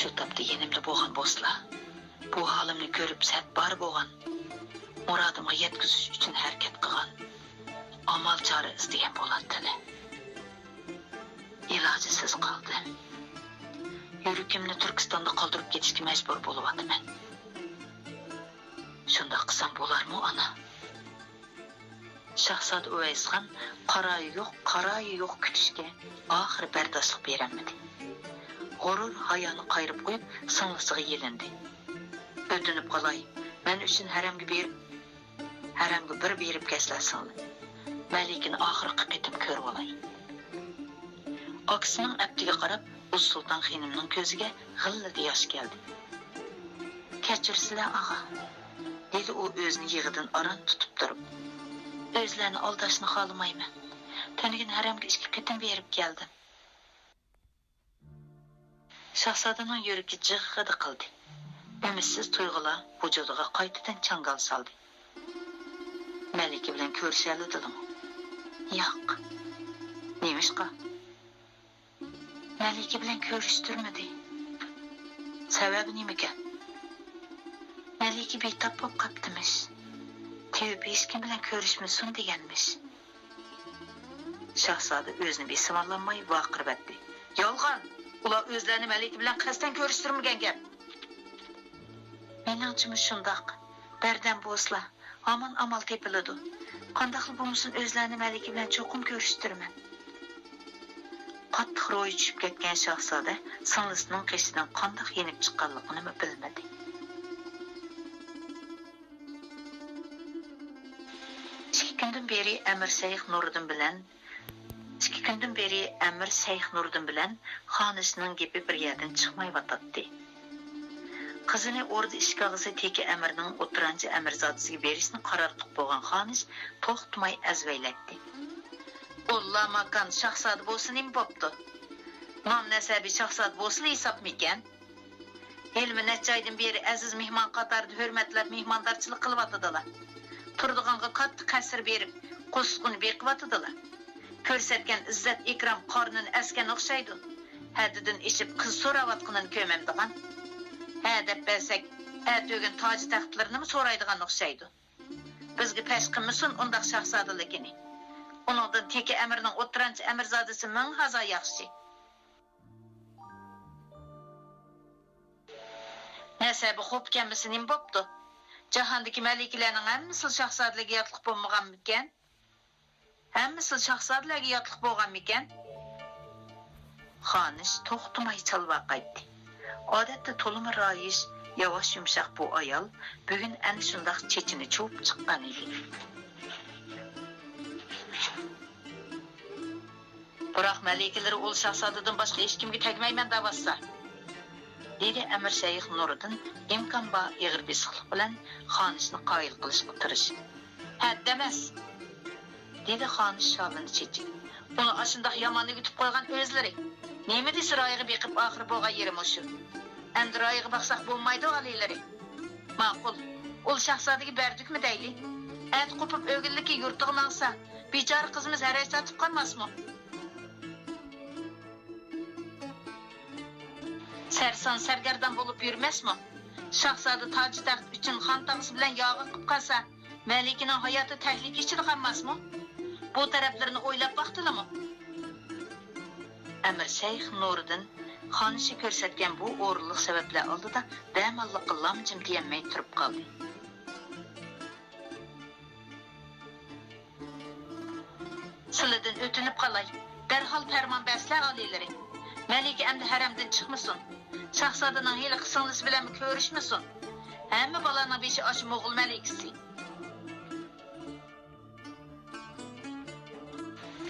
شۇ تاپتا يېنىمدا بولغان بولسىلا، بۇ ھالىمنى كۆرۈپ سەت بار بولغان، مۇرادىمغا يەتكۈزۈش ئۈچۈن ھەرىكەت قىلغان، ئامال چارە ئىزدىگەن بولاتتىلە. ئىلاجىسىز قالدىم. يۈرىكىمنى تۈركىستاندا قالدۇرۇپ كېتىشكە مەجبۇر بولۇۋاتىمەن. شۇنداق قىلسام بولارمۇ، ئانا؟ شاھزادە ئۇۋەيسخان قارايى يوق، قارايى يوق كۈتۈشكە ئاخىرى بەرداشلىق بېرەلمىدى. غۇرۇر ھايانى قايرىپ قويۇپ، سىڭلىسىغا يېلىندى. ئۆتۈنۈپ قالاي، مەن ئۈچۈن ھەرەمگە بېرىپ، ھەرەمگە بىر بېرىپ كەچلە سىڭلىم. مەلىكىنى ئاخىرقى قېتىم كۆرۈۋالاي. ئاكىسىنىڭ ئەپتىگە قاراپ، ئۇزسۇلتان خېنىمنىڭ كۆزىگە غىللىدە ياش كەلدى. كەچۈرسىلە، ئاغا، دېدى ئۇ ئۆزىنى يىغىدىن ئاران تۇتۇپ تۇرۇپ. ئۆزلەرنى ئالداشنى خالىمايمەن. تۈنۈگۈن ھەرەمگە ئىككى قېتىم بېرىپ كەلدىم. شاھزادىنىڭ يۈرىكى جىغغىدە قىلدى. ئۈمىدسىز تۇيغۇلار ۋۇجۇدىغا قايتىدىن چاڭگال سالدى. مەلىكە بىلەن كۆرۈشەلىدىلىمۇ؟ ياق. نېمىشقا؟ مەلىكە بىلەن كۆرۈشتۈرمىدى. سەۋەبى نېمىكەن؟ مەلىكە بىتاپ بولۇپ قاپتىمىش. تېۋىپ ھېچكىم بىلەن كۆرۈشمىسۇن دېگەنمىش. شاھزادە ئۆزىنى بېسىۋالالماي ۋارقىرىۋەتتى. يالغان! ئۇلار ئۆزلەرنى مەلىكە بىلەن قەستەن كۆرۈشتۈرمىگەن گەپ. مېنىڭچىمۇ شۇنداق. بەردەم بولسىلا، ھامان ئامال تېپىلىدۇ. قانداقلا بولمىسۇن، ئۆزلەرنى مەلىكە بىلەن چوقۇم كۆرۈشتۈرىمەن. قاتتىق روھى چۈشۈپ كەتكەن شاھزادە سىڭلىسىنىڭ قېشىدىن قانداق يېنىپ چىققانلىقىنىمۇ بىلمىدى. ئىككى كۈندىن بېرى ئەمىر شەيخ نۇرىدىن بىلەن، ئىككى كۈندىن بېرى ئەمىر شەيخ نۇرىدىن بىلەن خانىشنىڭ گېپى بىر يەردىن چىقمايۋاتاتتى. قىزىنى ئوردا ئىشكاغىسى تېكە ئەمىرنىڭ ئوتتۇرانچى ئەمىرزادىسىگە بېرىشنى قارار قىلىپ بولغان خانىش توختىماي ئەزۋەيلەيتتى. ئۇ لاماكان شاھزادە بولسا نېمە بوپتۇ؟ نام نەسەبى شاھزادە بولسىلا ھېسابمىكەن؟ ھېلىمۇ نەچچە ئايدىن بېرى ئەزىز مېھمان قاتارىدا ھۆرمەتلەپ مېھماندارچىلىق قىلىۋاتىدىلا. تۇرىدىغانغا كاتتا قەسىر بېرىپ، قوسۇقىنى بېقىۋاتىدىلا. كۆرسەتكەن ئىززەت ئىكرام قارنىنى ئەسكەن ئوخشايدۇ. ھەددىدىن ئېشىپ قىز سوراۋاتقىنىنى كۆرمەمدىغان. ھە دەپ بەرسەك، ئەتىگۈن تاج تەختلىرىنىمۇ سورايدىغان ئوخشايدۇ. بىزگە پەش قىلمىسۇن ئۇنداق شاھزادىلىكىنى. ئۇنىڭدىن تېكى ئەمىرنىڭ ئوتتۇرانچە ئەمىرزادىسى مىڭ ھازا ياخشى. نەسەبى خوپ كەلمىسە نېمە بوپتۇ؟ جاھاندىكى مەلىكىلەرنىڭ ھەممىسىلا شاھزادىلەرگە ياتلىق بولمىغانمىكەن؟ ھەممىسىلا شاھزادىلەرگە ياتلىق بولغانمىكەن؟ خانىش توختىماي چالۋاقايتتى. ئادەتتە تولىمۇ رايىش، ياۋاش يۇمشاق بۇ ئايال بۈگۈن ئەنە شۇنداق چېچىنى چۇۋۇپ چىققان ئىدى. بىراق مەلىكىلىرى ئۇل شاھزادىدىن باشقا ھېچكىمگە تەگمەيمەن دەۋاتسا، دېدى ئەمىر شەيخ نۇرىدىن ئىمكان بار ئېغىر بېسىقلىق بىلەن خانىشنى قايىل قىلىشقا تىرىشىپ. ھەددىمەس! دېدى خانىش شالىنى چېچىپ. ئۇنى ئاشۇنداق يامان ئۆگىتىپ قويغان ئۆزلىرى. نېمە دېسە رايىغا بېقىپ ئاخىرى بولغان يېرى مۇشۇ. ئەمدى رايىغا باقساق بولمايدۇ ئالىيلىرى. ماقۇل، ئۇل شاھزادىگە بەردۇكمۇ دەيلى. ئەتە قوپۇپ ئۆگۈنلۈكى يۇرتىغا ماڭسا، بىچارە قىزىمىز ھەرەج تارتىپ قالماسمۇ؟ سەرسان سەرگەردان بولۇپ يۈرمەسمۇ؟ شاھزادە تاج تەخت ئۈچۈن خان تاغىسى بىلەن ياغا قىپ قالسا، مەلىكىنىڭ ھاياتى تەھلىكە ئىچىدە قالماسمۇ؟ بۇ تەرەپلىرىنى ئويلاپ باقتىلىمۇ؟ ئەمىر شەيخ نۇرىدىن خانىشى كۆرسەتكەن بۇ ئورۇنلۇق سەۋەبلەر ئالدىدا دەماللىققا لام-جىم دېيەلمەي تۇرۇپ قالدى. سىلىدىن ئۆتۈنۈپ قالاي، دەرھال پەرمان بەرسىلە ئالىيلىرى. مەلىكە ئەمدى ھەرەمدىن چىقمىسۇن. شاھزادىنىڭ ھېلىقى سىڭلىسى بىلەنمۇ كۆرۈشمىسۇن. ھەممە بالانىڭ بېشى ئاشۇ موغۇل مەلىكىسى.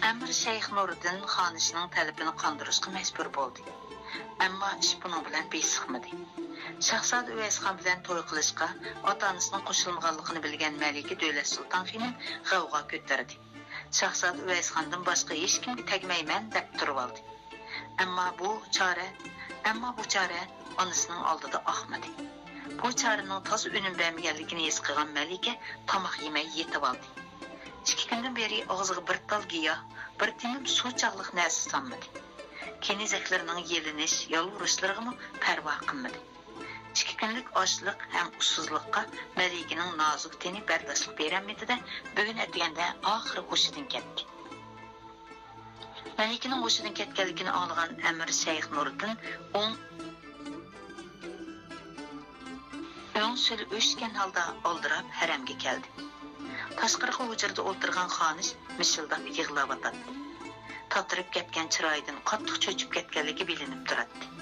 ئەمىر شەيخ نۇرىدىن خانىشنىڭ تەلىپىنى قاندۇرۇشقا مەجبۇر بولدى. ئەمما ئىش بۇنىڭ بىلەن بېسىقمىدى. شاھزادە ئۇۋەيسخان بىلەن توي قىلىشقا ئاتا-ئانىسىنىڭ قوشۇلمىغانلىقىنى بىلگەن مەلىكە دۆلەت سۇلتان خېنىم غەۋغا كۆتۈردى. شاھزادە ئۇۋەيسخاندىن باشقا ھېچكىمگە تەگمەيمەن دەپ تۇرۇۋالدى. ئەمما بۇ چارە، ئەمما بۇ چارە ئانىسىنىڭ ئالدىدا ئاقمىدى. بۇ چارىنىڭ تازا ئۈنۈم بەرمىگەنلىكىنى ھېس قىلغان مەلىكە تاماق يېمەي يېتىۋالدى. ئىككى كۈندىن بېرى ئاغزىغا بىر تال گىياھ، بىر تېمىم سۇچاقلىق نەرسە سالمىدى. كېنىزەكلىرىنىڭ يېلىنىش، يالۋۇرۇشلىرىغىمۇ پەرۋا قىلمىدى. ئىككى كۈنلۈك ئاچلىق ھەم ئۇسسۇزلۇققا مەلىكىنىڭ نازۇك تېنى بەرداشلىق بېرەلمىدى-دە، بۈگۈن ئەتىگەندە ئاخىرى ھوشىدىن كەتتى. مەلىكىنىڭ ھوشىدىن كەتكەنلىكىنى ئاڭلىغان ئەمىر شەيخ نۇرىدىن ئوڭ، ئۆڭ سۈلى ئۆچكەن ھالدا ئالدىراپ ھەرەمگە كەلدى. تاشقىرىقى ھۇجرىدا ئولتۇرغان خانىش مىشىلداپ يىغلاۋاتاتتى. تاتىرىپ كەتكەن چىرايىدىن قاتتىق چۆچۈپ كەتكەنلىكى بىلىنىپ تۇراتتى.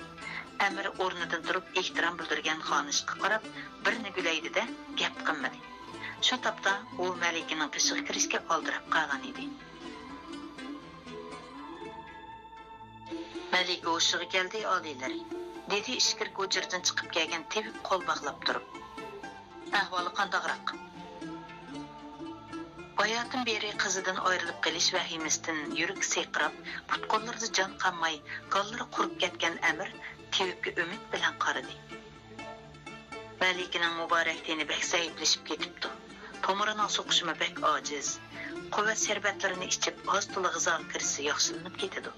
ئەمىر ئورنىدىن تۇرۇپ ئېھتىرام بىلدۈرگەن خانىشقا قاراپ بىر نېگۈلەيدى-دە، گەپ قىلمىدى. شۇ تاپتا ئۇ مەلىكىنىڭ قېشىغا كىرىشكە ئالدىراپ قالغان ئىدى. مەلىكە ھوشىغا كەلدى، ئالىيلىرى، دېدى ئىچكىرىكى ھۇجرىدىن چىقىپ كەلگەن تېۋىپ قول باغلاپ تۇرۇپ. ئەھۋالى قانداقراق؟ باياتىن بېرى قىزىدىن ئايرىلىپ قېلىش ۋەھىمىسىدىن يۈرىكى سىرقىراپ، پۇت-قوللىرىدا جان قالماي، گاللىرى قۇرۇپ كەتكەن ئەمىر تېۋىپكە ئۈمىد بىلەن قارىدى. مەلىكىنىڭ مۇبارەك تېنى بەك زەئىپلىشىپ كېتىپتۇ. تومۇرىنىڭ سوقۇشىمۇ بەك ئاجىز. قۇۋۋەت شەربەتلىرىنى ئىچىپ، ئاز-تولا غىزاغا كىرىشسە ياخشىلىنىپ كېتىدۇ.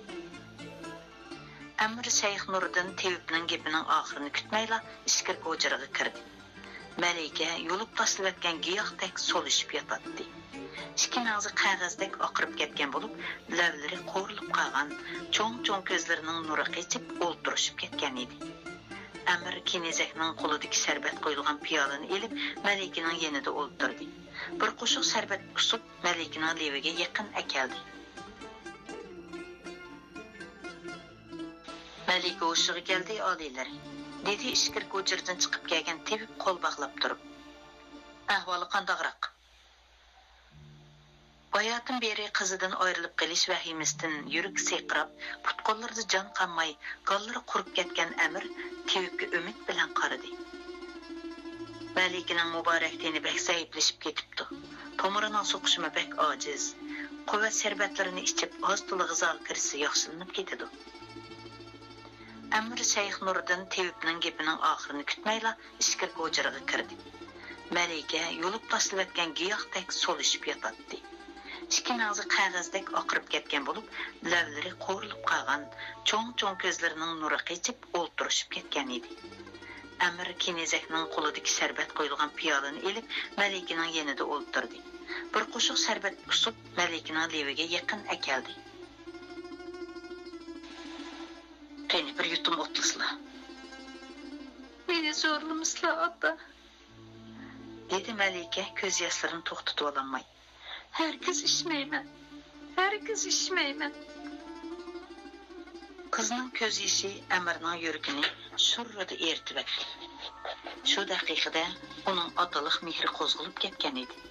ئەمىر شەيخ نۇرىدىن تېۋىپنىڭ گېپىنىڭ ئاخىرىنى كۈتمەيلا ئىچكىرىكى ھۇجرىغا كىردى. مەلىكە يۇلۇپ تاشلىۋەتكەن گىياھتەك سولىشىپ ياتاتتى. ئىككى مەڭزى قەغەزدەك ئاقىرىپ كەتكەن بولۇپ، لەۋلىرى قورۇلۇپ قالغان، چوڭ-چوڭ كۆزلىرىنىڭ نۇرى قېچىپ، ئولتۇرۇشۇپ كەتكەن ئىدى. ئەمىر كېنىزەكنىڭ قولىدىكى شەربەت قۇيۇلغان پىيالىنى ئېلىپ، مەلىكىنىڭ يېنىدا ئولتۇردى. بىر قوشۇق شەربەت قۇسۇپ، مەلىكىنىڭ لېۋىگە يېقىن ئەكەلدى. مەلىكە ھوشىغا كەلدى، ئالىيلىرى، دېدى ئىچكىرىكى ھۇجرىدىن چىقىپ كەلگەن تېۋىپ قول باغلاپ تۇرۇپ. ئەھۋالى قانداقراق؟ باياتىن بېرى قىزىدىن ئايرىلىپ قېلىش ۋەھىمىسىدىن يۈرىكى سىرقىراپ، پۇت-قوللىرىدا جان قالماي، گاللىرى قۇرۇپ كەتكەن ئەمىر تېۋىپكە ئۈمىد بىلەن قارىدى. مەلىكىنىڭ مۇبارەك تېنى بەك زەئىپلىشىپ كېتىپتۇ. تومۇرىنىڭ سوقۇشىمۇ بەك ئاجىز. قۇۋۋەت شەربەتلىرىنى ئىچىپ، ئاز-تولا غىزاغا كىرىشسە ياخشىلىنىپ كېتىدۇ. ئەمىر شەيخ نۇرىدىن تېۋىپنىڭ گېپىنىڭ ئاخىرىنى كۈتمەيلا ئىچكىرىكى ھۇجرىغا كىردى. مەلىكە يۇلۇپ تاشلىۋەتكەن گىياھتەك سولىشىپ ياتاتتى. ئىككى مەڭزى قەغەزدەك ئاقىرىپ كەتكەن بولۇپ، لەۋلىرى قورۇلۇپ قالغان، چوڭ-چوڭ كۆزلىرىنىڭ نۇرى قېچىپ، ئولتۇرۇشۇپ كەتكەن ئىدى. ئەمىر كېنىزەكنىڭ قولىدىكى شەربەت قۇيۇلغان پىيالىنى ئېلىپ، مەلىكىنىڭ يېنىدا ئولتۇردى. بىر قوشۇق شەربەت ئۇسۇپ، مەلىكىنىڭ لېۋىگە يېقىن ئەكەلدى. قېنى، بىر يۇتۇم ئوتلىسىلا. مېنى زورلىمىسىلا، ئاتا. دېدى مەلىكە كۆز ياشلىرىنى توختىتىۋالالماي. ھەرگىز ئىچمەيمەن. ھەرگىز ئىچمەيمەن. قىزنىڭ كۆز يېشى ئەمىرنىڭ يۈرىكىنى شۇررىدە ئېرىتىۋەتتى. شۇ دەقىقىدە ئۇنىڭ ئاتىلىق مېھرى قوزغىلىپ كەتكەن ئىدى.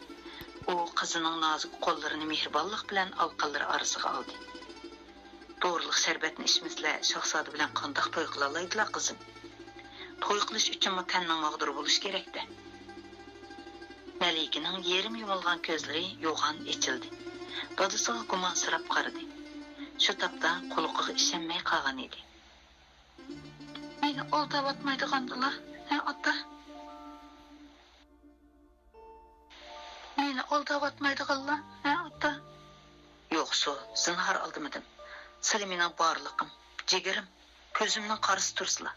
ئۇ قىزىنىڭ نازۇك قوللىرىنى مېھرىبانلىق بىلەن ئالىقانلىرى ئارىسىغا ئالدى. دورىلىق شەربەتنى ئىچمىسىلە، شاھزادە بىلەن قانداق توي قىلالايدىلا، قىزىم؟ توي قىلىش ئۈچۈنمۇ تەننىڭ ماغدۇرى بولۇش كېرەك-دە. مەلىكىنىڭ يېرىم يۇمۇلغان كۆزلىرى يوغان ئېچىلدى. دادىسىغا گۇمانسىراپ قارىدى. شۇ تاپتا قۇلىقىغا ئىشەنمەي قالغان ئىدى. مېنى ئالداۋاتمايدىغاندىلا، ھە، ئاتا؟ مېنى ئالداۋاتمايدىغانلا، ھە، ئاتا؟ يوق، سۇ، زىنھار ئالدىمىدىم. سىلى مېنىڭ بارلىقىم، جىگىرىم، كۆزۈمنىڭ قارىسى تۇرسىلا.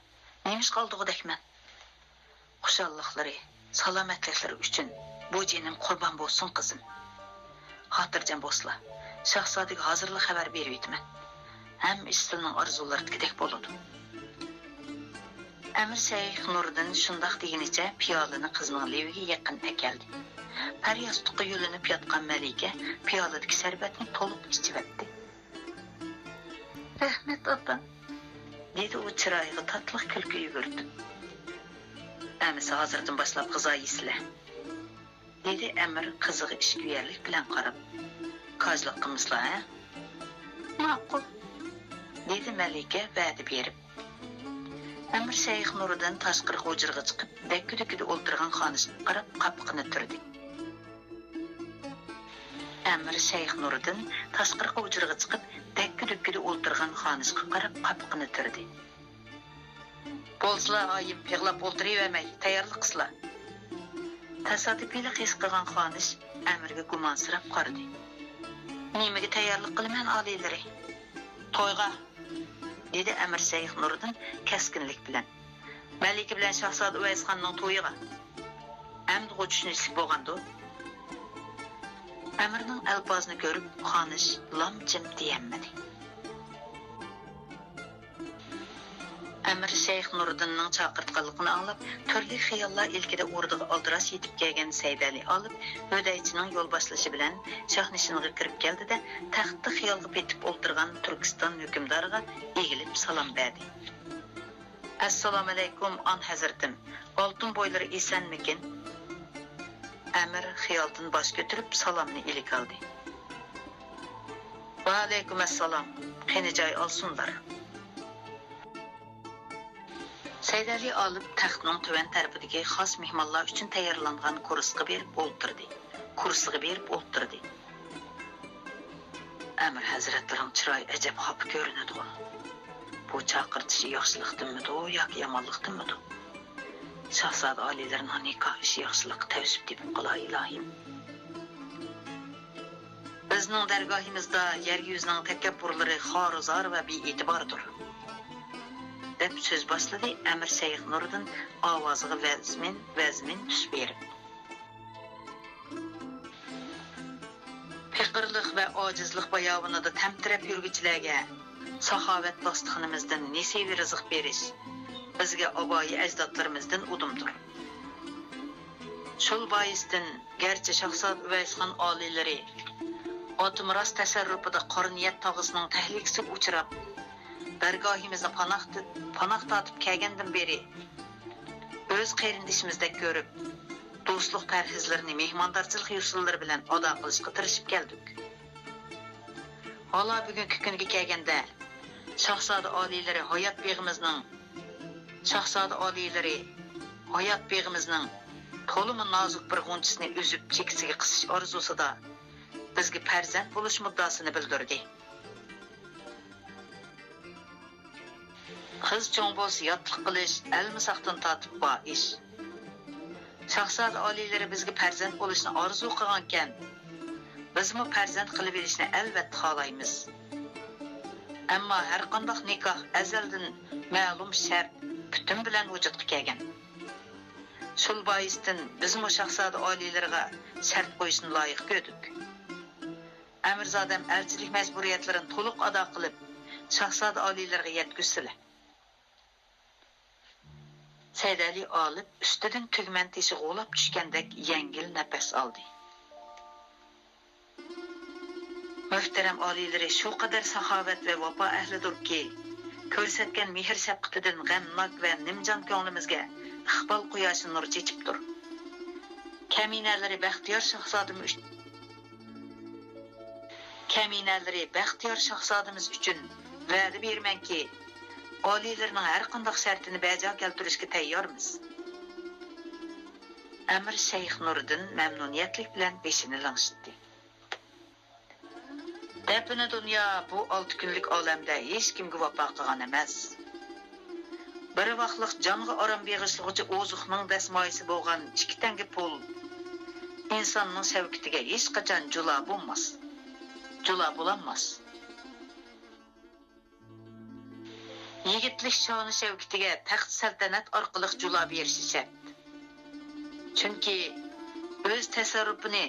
نېمىشقا ئالدىغۇدەكمەن؟ خۇشاللىقلىرى، سالامەتلىكلىرى ئۈچۈن بۇ جېنىم قۇربان بولسۇن، قىزىم. خاتىرجەم بولسىلا، شاھزادىگە ھازىرلا خەۋەر بېرىۋېتىمەن. ھەممە ئىش سىلىنىڭ ئارزۇلىرىدىكىدەك بولىدۇ. ئەمىر شەيخ نۇرىدىن شۇنداق دېگىنىچە پىيالىنى قىزنىڭ لېۋىگە يېقىن ئەكەلدى. پەر ياستۇققا يۆلىنىپ ياتقان مەلىكە پىيالىدىكى شەربەتنى تولۇق ئىچىۋەتتى. رەھمەت، ئاتا، دېدى ئۇ چىرايىغا تاتلىق كۈلكە يۈگۈرتۈپ. ئەمىسە ھازىردىن باشلاپ غىزا يېسىلە. دېدى ئەمىر قىزىغا ئىچكۈيەرلىك بىلەن قاراپ. كاجلىق قىلمىسىلا، ھە؟ ماقۇل، دېدى مەلىكە ۋەدە بېرىپ. ئەمىر شەيخ نۇرىدىن تاشقىرىقى ھۇجرىغا چىقىپ، دەككە-دۈككىدە ئولتۇرغان خانىشقا قاراپ قاپىقىنى تۈردى. ئەمىر شەيخ نۇرىدىن تاشقىرىقى ھۇجرىغا چىقىپ، دەككە-دۈككىدە ئولتۇرغان خانىشقا قاراپ قاپىقىنى تۈردى. بولسىلا، ئايىم، يىغلاپ ئولتۇرۇۋەرمەي، تەييارلىق قىلسىلا. تاسادىپىيلا ھېس قىلغان خانىش ئەمىرگە گۇمانسىراپ قارىدى. نېمىگە تەييارلىق قىلىمەن، ئالىيلىرى؟ تويغا، دېدى ئەمىر شەيخ نۇرىدىن كەسكىنلىك بىلەن. مەلىكە بىلەن شاھزادە ئۇۋەيسخاننىڭ تويىغا. ئەمدىغۇ چۈشىنىشلىك بولغاندۇ؟ ئەمىرنىڭ ئەلپازىنى كۆرۈپ، خانىش لام-جىم دېيەلمىدى. ئەمىر شەيخ نۇرىدىننىڭ چاقىرتقانلىقىنى ئاڭلاپ، تۈرلۈك خىياللار ئىلكىدە ئوردىغا ئالدىراش يېتىپ كەلگەن سەيدەلى ئالىپ، ھۆدەيچىنىڭ يول باشلىشى بىلەن شاھنىشىنغا كىرىپ كەلدى-دە، تەختتە خىيالغا پېتىپ ئولتۇرغان تۈركىستان ھۆكۈمدارىغا ئېگىلىپ سالام بەردى. ئەسسالامۇئەلەيكۇم، ئان ھەزرىتىم. ئالتۇن بويلىرى ئېسەنمىكىن؟ ئەمىر خىيالدىن باش كۆتۈرۈپ، سالامنى ئىلىك ئالدى. ۋەئەلەيكۇم ئەسسالام. قېنى جاي ئالسۇنلار. سەيدەلى ئالىپ تەختنىڭ تۆۋەن تەرىپىدىكى خاس مېھمانلار ئۈچۈن تەييارلانغان كۇرسىغا بېرىپ ئولتۇردى. كۇرسىغا بېرىپ ئولتۇردى. ئەمىر ھەزرەتلىرىڭ چىرايى ئەجەب خاپا كۆرۈنىدىغۇ. بۇ چاقىرتىش ياخشىلىقتىنمىدۇ ياكى يامانلىقتىنمىدۇ؟ شاھزادە ئالىيلىرىنىڭ نىكاھ ئىشى ياخشىلىققا تەۋسىپ تېپىپ قالا، ئىلاھىم. بىزنىڭ دەرگاھىمىزدا يەر يۈزىنىڭ تەكەببۇرلىرى خارۇزار ۋە بىئېتىباردۇر، دەپ سۆز باشلىدى ئەمىر شەيخ نۇرىدىن ئاۋازىغا ۋەزمىن، ۋەزمىن تۈس بېرىپ. پېقىرلىق ۋە ئاجىزلىق باياۋىنىدا تەمتىرەپ يۈرگۈچىلەرگە ساخاۋەت داستىخىنىمىزدىن نېسىۋە رىزىق بېرىش بىزگە ئابايى ئەجدادلىرىمىزدىن ئۇدۇمدۇر. شۇ بايىستىن، گەرچە شاھزادە ئۇۋەيسخان ئالىيلىرى ئاتىمىراس تەسەررۇپىدا قارا نىيەت تاغىسىنىڭ تەھلىكىسىگە ئۇچراپ، دەرگاھىمىزنى پاناھ، پاناھ تارتىپ كەلگەندىن بېرى، ئۆز قېرىندىشىمىزدەك كۆرۈپ، دوستلۇق پەرھىزلىرىنى مېھماندارچىلىق يوسۇنلىرى بىلەن ئادا قىلىشقا تىرىشىپ كەلدۇق. ھالا بۈگۈنكى كۈنگە كەلگەندە، شاھزادە ئالىيلىرى ھايات بېغىمىزنىڭ، شاھزادە ئالىيلىرى ھايات بېغىمىزنىڭ تولىمۇ نازۇك بىر غۇنچىسىنى ئۈزۈپ، چېكىسىگە قىسىش ئارزۇسىدا بىزگە پەرزەنت بولۇش مۇددىئاسىنى بىلدۈردى. قىز چوڭ بولسا ياتلىق قىلىش ئەلمىساقتىن تارتىپ بار ئىش. شاھزادە ئالىيلىرى بىزگە پەرزەنت بولۇشنى ئارزۇ قىلغانكەن، بىزمۇ پەرزەنت قىلىۋېلىشنى ئەلۋەتتە خالايمىز. ئەمما ھەرقانداق نىكاھ ئەزەلدىن مەلۇم شەرت، پۈتۈن بىلەن ۋۇجۇدقا كەلگەن. شۇ بايىستىن بىزمۇ شاھزادە ئالىيلىرىغا شەرت قويۇشنى لايىق كۆردۇق. ئەمىرزادەم ئەلچىلىك مەجبۇرىيەتلىرىنى تولۇق ئادا قىلىپ، شاھزادە ئالىيلىرىغا يەتكۈزسىلە. سەيدئەلى ئالىپ ئۈستىدىن تۈگمەن تېشى غۇلاپ چۈشكەندەك يەڭگىل نەپەس ئالدى. مۆھتەرەم ئالىيلىرى شۇ قەدەر ساخاۋەت ۋە ۋاپا ئەھلىدۇركى، كۆرسەتكەن مېھىر-شەپقىتىدىن غەمناك ۋە نىمجان كۆڭلىمىزگە ئىقبال قۇياشى نۇر چېچىپتۇر. كەمىنەلىرى بەختىيار شاھزادىمىز ئۈچ-، كەمىنەلىرى بەختىيار شاھزادىمىز ئۈچۈن ۋەدە بېرىمەنكى، ئالىيلىرىنىڭ ھەرقانداق شەرتىنى بەجا كەلتۈرۈشكە تەييارمىز. ئەمىر شەيخ نۇرىدىن مەمنۇنىيەتلىك بىلەن بېشىنى لىڭشىتتى. دەپنە دۇنيا بۇ ئالتە كۈنلۈك ئالەمدە ھېچكىمگە ۋاپا قىلغان ئەمەس. بىر ۋاقلىق جانغا ئارام بېغىشلىغۇچى ئوزۇقنىڭ دەسمايىسى بولغان ئىككى تەڭگە پۇل ئىنساننىڭ شەۋكىتىگە ھېچقاچان جۇلا بولماس. جۇلا بولالماس. يىگىتلىك شانى-شەۋكىتىگە تەخت-سەلتەنەت ئارقىلىق جۇلا بېرىشى شەرت. چۈنكى ئۆز تەسەررۇپىنى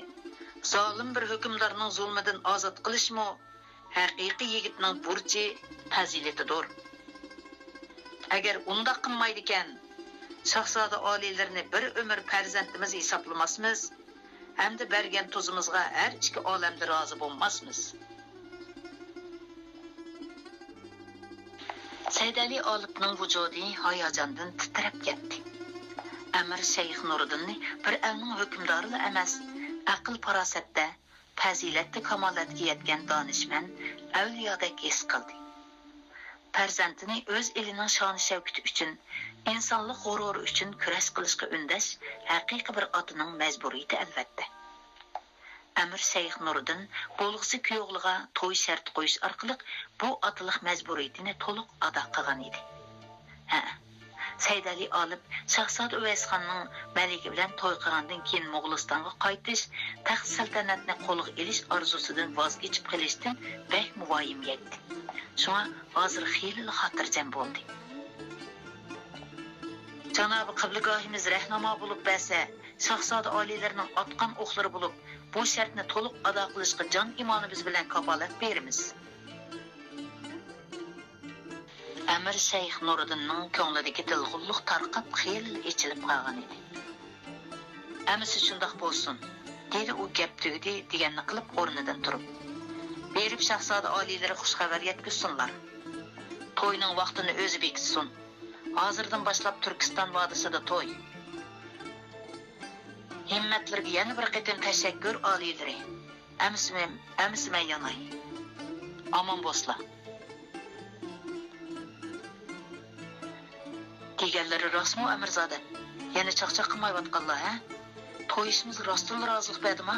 زالىم بىر ھۆكۈمدارنىڭ زۇلمىدىن ئازاد قىلىشمۇ ھەقىقىي يىگىتنىڭ بۇرچى، پەزىلىتىدۇر. ئەگەر ئۇنداق قىلمايدىكەن، شاھزادە ئالىيلىرىنى بىر ئۆمۈر پەرزەنتىمىز ھېسابلىماسمىز. ھەمدە بەرگەن تۇزىمىزغا ھەر ئىككى ئالەمدە رازى بولماسمىز. سەيدئەلى ئالىپنىڭ ۋۇجۇدى ھاياجاندىن تىترەپ كەتتى. ئەمىر شەيخ نۇرىدىننى بىر ئەلنىڭ ھۆكۈمدارىلا ئەمەس، ئەقىل-پاراسەتتە، پەزىلەتتە كامالەتكە يەتكەن دانىشمەن ئەۋلىيادەك ھېس قىلدى. پەرزەنتىنى ئۆز ئېلىنىڭ شانى-شەۋكىتى ئۈچۈن، ئىنسانلىق غۇرۇرى ئۈچۈن كۈرەش قىلىشقا ئۈندەش ھەقىقىي بىر ئاتىنىڭ مەجبۇرىيىتى، ئەلۋەتتە. ئەمىر شەيخ نۇرىدىن بولغۇسى كۈيئوغلىغا توي شەرتى قويۇش ئارقىلىق بۇ ئاتىلىق مەجبۇرىيىتىنى تولۇق ئادا قىلغان ئىدى. ھە، سەيدئەلى ئالىپ شاھزادە ئۇۋەيسخاننىڭ مەلىكە بىلەن توي قىلغاندىن كېيىن موغۇلىستانغا قايتىش، تەخت-سەلتەنەتنى قولغا ئېلىش ئارزۇسىدىن ۋاز كېچىپ قېلىشتىن بەكمۇ ۋايىمگە يەتتى. شۇڭا ھازىر خېلىلا خاتىرجەم بولدى. جانابى قىبلىگاھىمىز رەھنۇما بولۇپ بەرسە، شاھزادە ئالىيلىرىنىڭ ئاتقان ئوقلىرى بولۇپ، بۇ شەرتنى تولۇق ئادا قىلىشقا جان-ئىمانىمىز بىلەن كاپالەت بېرىمىز. ئەمىر شەيخ نۇرىدىننىڭ كۆڭلىدىكى دىلغۇنلۇق تارقاپ، خېلىلا ئېچىلىپ قالغان ئىدى. ئەمىسە شۇنداق بولسۇن، دېدى ئۇ گەپ تۈگىدى دېگەننى قىلىپ ئورنىدىن تۇرۇپ. بېرىپ شاھزادە ئالىيلىرى خۇش خەۋەر يەتكۈزسۇنلار. توينىڭ ۋاقتىنى ئۆزى بېكىتسۇن. ھازىردىن باشلاپ تۈركىستان ۋادىسىدا توي. ھىممەتلىرىگە يەنە بىر قېتىم تەشەككۈر، ئالىيلىرى. ئەمىسىمەن، ئەمىسىمەن ياناي. ئامان بولسىلا. دېگەنلىرى راستمۇ، ئەمىرزادەم؟ يەنە چاقچاق قىلمايۋاتقانلا، ھە؟ تويۇشىمىزغا راستتىنلا رازىلىق بەردىما؟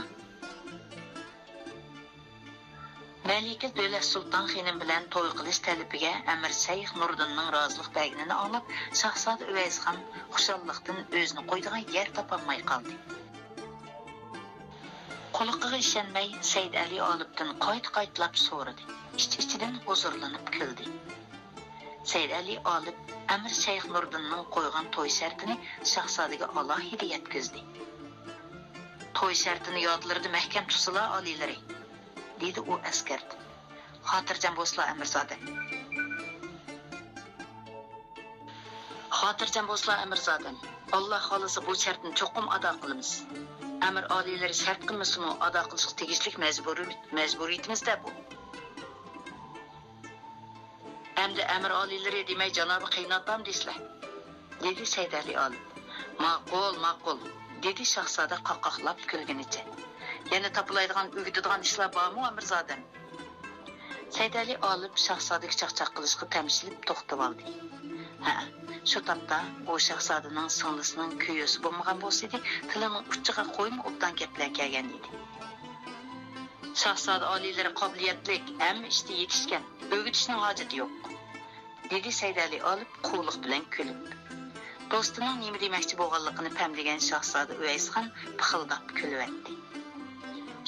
مەلىكە دۆلەت سۇلتان خېنىم بىلەن توي قىلىش تەلىپىگە ئەمىر شەيخ نۇردىننىڭ رازىلىق بەرگىنىنى ئاڭلاپ، شاھزادە ئۇۋەيسخان خۇشاللىقتىن ئۆزىنى قويىدىغان يەر تاپالماي قالدى. قۇلىقىغا ئىشەنمەي، سەيدئەلى ئالىپتىن قايتا-قايتىلاپ سورىدى. ئىچ-ئىچىدىن ھۇزۇرلىنىپ كۈلدى. سەيدئەلى ئالىپ ئەمىر شەيخ نۇردىننىڭ قويغان توي شەرتىنى شاھزادىگە ئالاھىدە يەتكۈزدى. توي شەرتىنى يادلىرىدا مەھكەم تۇتسىلا، ئالىيلىرى، دېدى ئۇ ئەسكەرتىپ. خاتىرجەم بولسىلا، ئەمىرزادەم. خاتىرجەم بولسىلا، ئەمىرزادەم. ئاللا خالىسا، بۇ شەرتنى چوقۇم ئادا قىلىمىز. ئەمىر ئالىيلىرى شەرت قىلمىسىمۇ، ئادا قىلىشقا تېگىشلىك مەجبۇرىي-، مەجبۇرىيىتىمىز-دە بۇ. ئەمدى ئەمىر ئالىيلىرى دېمەي، جانابى قېيىنئاتام دېسىلە، دېدى سەيدئەلى ئالىپ. ماقۇل، ماقۇل، دېدى شاھزادە قاقاقلاپ كۈلگىنىچە. يەنە تاپىلايدىغان، ئۆگىتىدىغان ئىشلار بارمۇ، ئەمىرزادەم؟ سەيدئەلى ئالىپ شاھزادىگە چاقچاق قىلىشقا تەمشىلىپ توختىۋالدى. ھە، شۇ تاپتا ئۇ شاھزادىنىڭ سىڭلىسىنىڭ كۈيىسى بولمىغان بولسىدى، تىلىنىڭ ئۇچىغا قويما ئوبدان گەپلەر كەلگەن ئىدى. شاھزادە ئالىيلىرى قابىلىيەتلىك، ھەممە ئىشتا يېتىشكەن، ئۆگىتىشنىڭ ھاجىتى يوق. دېدى سەيدەلى ئالىپ قۇۋلۇق بىلەن كۈلۈپ. دوستىنىڭ نېمە دېمەكچى بولغانلىقىنى پەملىگەن شاھزادە ئۇۋەيسخان پىخىلداپ كۈلۈۋەتتى.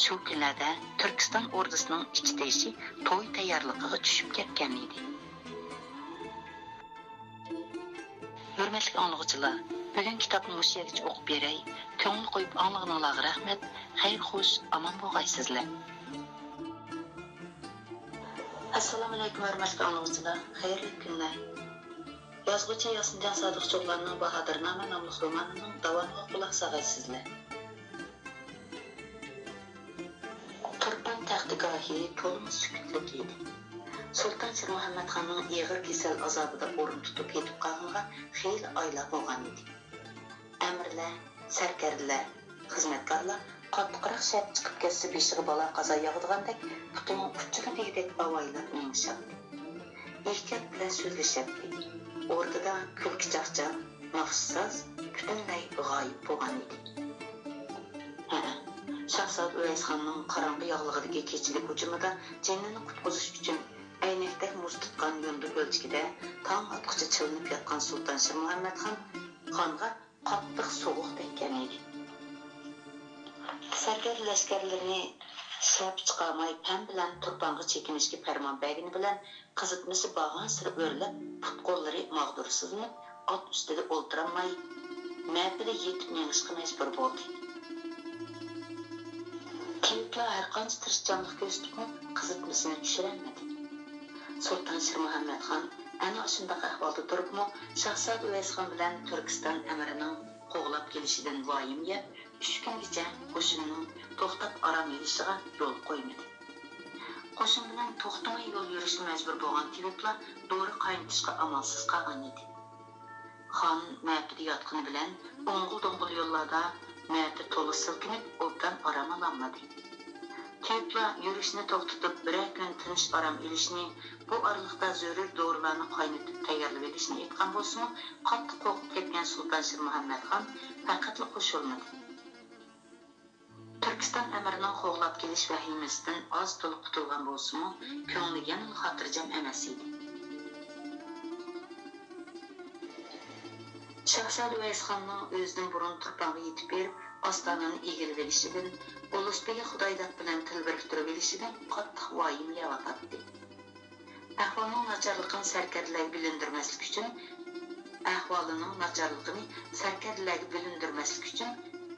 شۇ كۈنلەردە تۈركىستان ئوردىسىنىڭ ئىچى تېشى توي تەييارلىقىغا چۈشۈپ كەتكەن ئىدى. ھۆرمەتلىك ئاڭلىغۇچىلار، بۈگۈن كىتابنى مۇشۇ يەرگىچە ئوقۇپ بېرەي. كۆڭۈل قويۇپ ئاڭلىغىنىڭلارغا رەھمەت. خەير خوش، ئامان بولغايسىزلەر. ئەسسالامۇئەلەيكۇم ھۆرمەتلىك ئاڭلىغۇچىلار، خەيرلىك كۈنلەر. يازغۇچى ياسىنجان سادىق چوغلاننىڭ باھادىرنامە ناملىق رومانىنىڭ داۋامىغا قۇلاق ساغايسىزلەر. تۇرپان تەختىگاھى تولىمۇ سۈكۈتلۈك ئىدى. سۇلتان شىرمۇھەممەتخاننىڭ ئېغىر كېسەل ئازابىدا ئورۇن تۇتۇپ يېتىپ قالغىنىغا خېلى ئايلار بولغان ئىدى. ئەمىرلەر، سەركەردىلەر، خىزمەتكارلار قاتتىقراق شەرت چىقىپ كەتسە بېشىغا بالا-قازا ياغىدىغاندەك پۇتىنىڭ ئۇچىدا دېگۈدەك ئاۋايلاپ مېڭىشاتتى. ئېھتىيات بىلەن سۆزلىشەتتى. ئوردىدا كۈلكە-چاقچاق، ناخشا-ساز پۈتۈنلەي غايىب بولغان ئىدى. ھەئە، شاھزادە ئۇۋەيسخاننىڭ قاراڭغۇ ياغلىقىدىكى كېچىلىك ھۇجۇمىدا جېنىنى قۇتقۇزۇش ئۈچۈن ئەينەكتەك مۇز تۇتقان يوندا كۆلچىكىدە تاڭ ئاتقۇچە چىلىنىپ ياتقان سۇلتان شىرمۇھەممەتخان خانغا قاتتىق سوغۇق تەگكەن ئىدى. سەركەردە لەشكەرلىرىنى شەپە چىقارماي پەم بىلەن تۇرپانغا چېكىنىشكە پەرمان بەرگىنى بىلەن قىزىتمىسى بارغانسېرى ئۆرلەپ، پۇت-قوللىرى ماغدۇرسىزلىنىپ، ئات ئۈستىدە ئولتۇرالماي، مەپىدە يېتىپ مېڭىشقا مەجبۇر بولدى. تېۋىپلار ھەرقانچە تىرىشچانلىق كۆرسىتىپمۇ قىزىتمىسىنى چۈشۈرەلمىدى. سۇلتان شىرمۇھەممەتخان ئەنە ئاشۇنداق ئەھۋالدا تۇرۇپمۇ، شاھزادە ئۇۋەيسخان بىلەن تۈركىستان ئەمىرىنىڭ قوغلاپ كېلىشىدىن ۋايىم يەپ، ئۈچ كۈنگىچە قوشۇننىڭ توختاپ ئارام ئېلىشىغا يول قويمىدى. قوشۇن بىلەن توختىماي يول يۈرۈشكە مەجبۇر بولغان تېۋىپلار دورا قاينىتىشقا ئامالسىز قالغان ئىدى. خان مەپىدە ياتقىنى بىلەن ئوڭغۇل-دوڭغۇل يوللاردا مەپە تولا سىلكىنىپ، ئوبدان ئارام ئالالمىدى. تېۋىپلار يۈرۈشنى توختىتىپ، بىرەر كۈن تىنچ ئارام ئېلىشنى، بۇ ئارىلىقتا زۆرۈر دورىلارنى قاينىتىپ تەييارلىۋېلىشنى ئېيتقان بولسىمۇ، قاتتىق قورقۇپ كەتكەن سۇلتان شىرمۇھەممەتخان پەقەتلا قوشۇلمىدى. تۈركىستان ئەمىرىنىڭ قوغلاپ كېلىش ۋەھىمىسىدىن ئاز-تولا قۇتۇلغان بولسىمۇ، كۆڭلى يەنىلا خاتىرجەم ئەمەس ئىدى. شاھزادە ئۇۋەيسخاننىڭ ئۆزىدىن بۇرۇن تۇرپانغا يېتىپ بېرىپ، ئاستانىنى ئىگىلىۋېلىشىدىن، ئۇلۇسبىگى خۇدايداد بىلەن تىل بىرىكتۈرۈۋېلىشىدىن قاتتىق ۋايىملىنىۋاتاتتى. ئەھۋالنىڭ ناچارلىقىنى سەركەردىلەرگە بىلىندۈرمەسلىك ئۈچۈن، ئەھۋالىنىڭ ناچارلىقىنى سەركەردىلەرگە بىلىندۈرمەسلىك ئۈچۈن،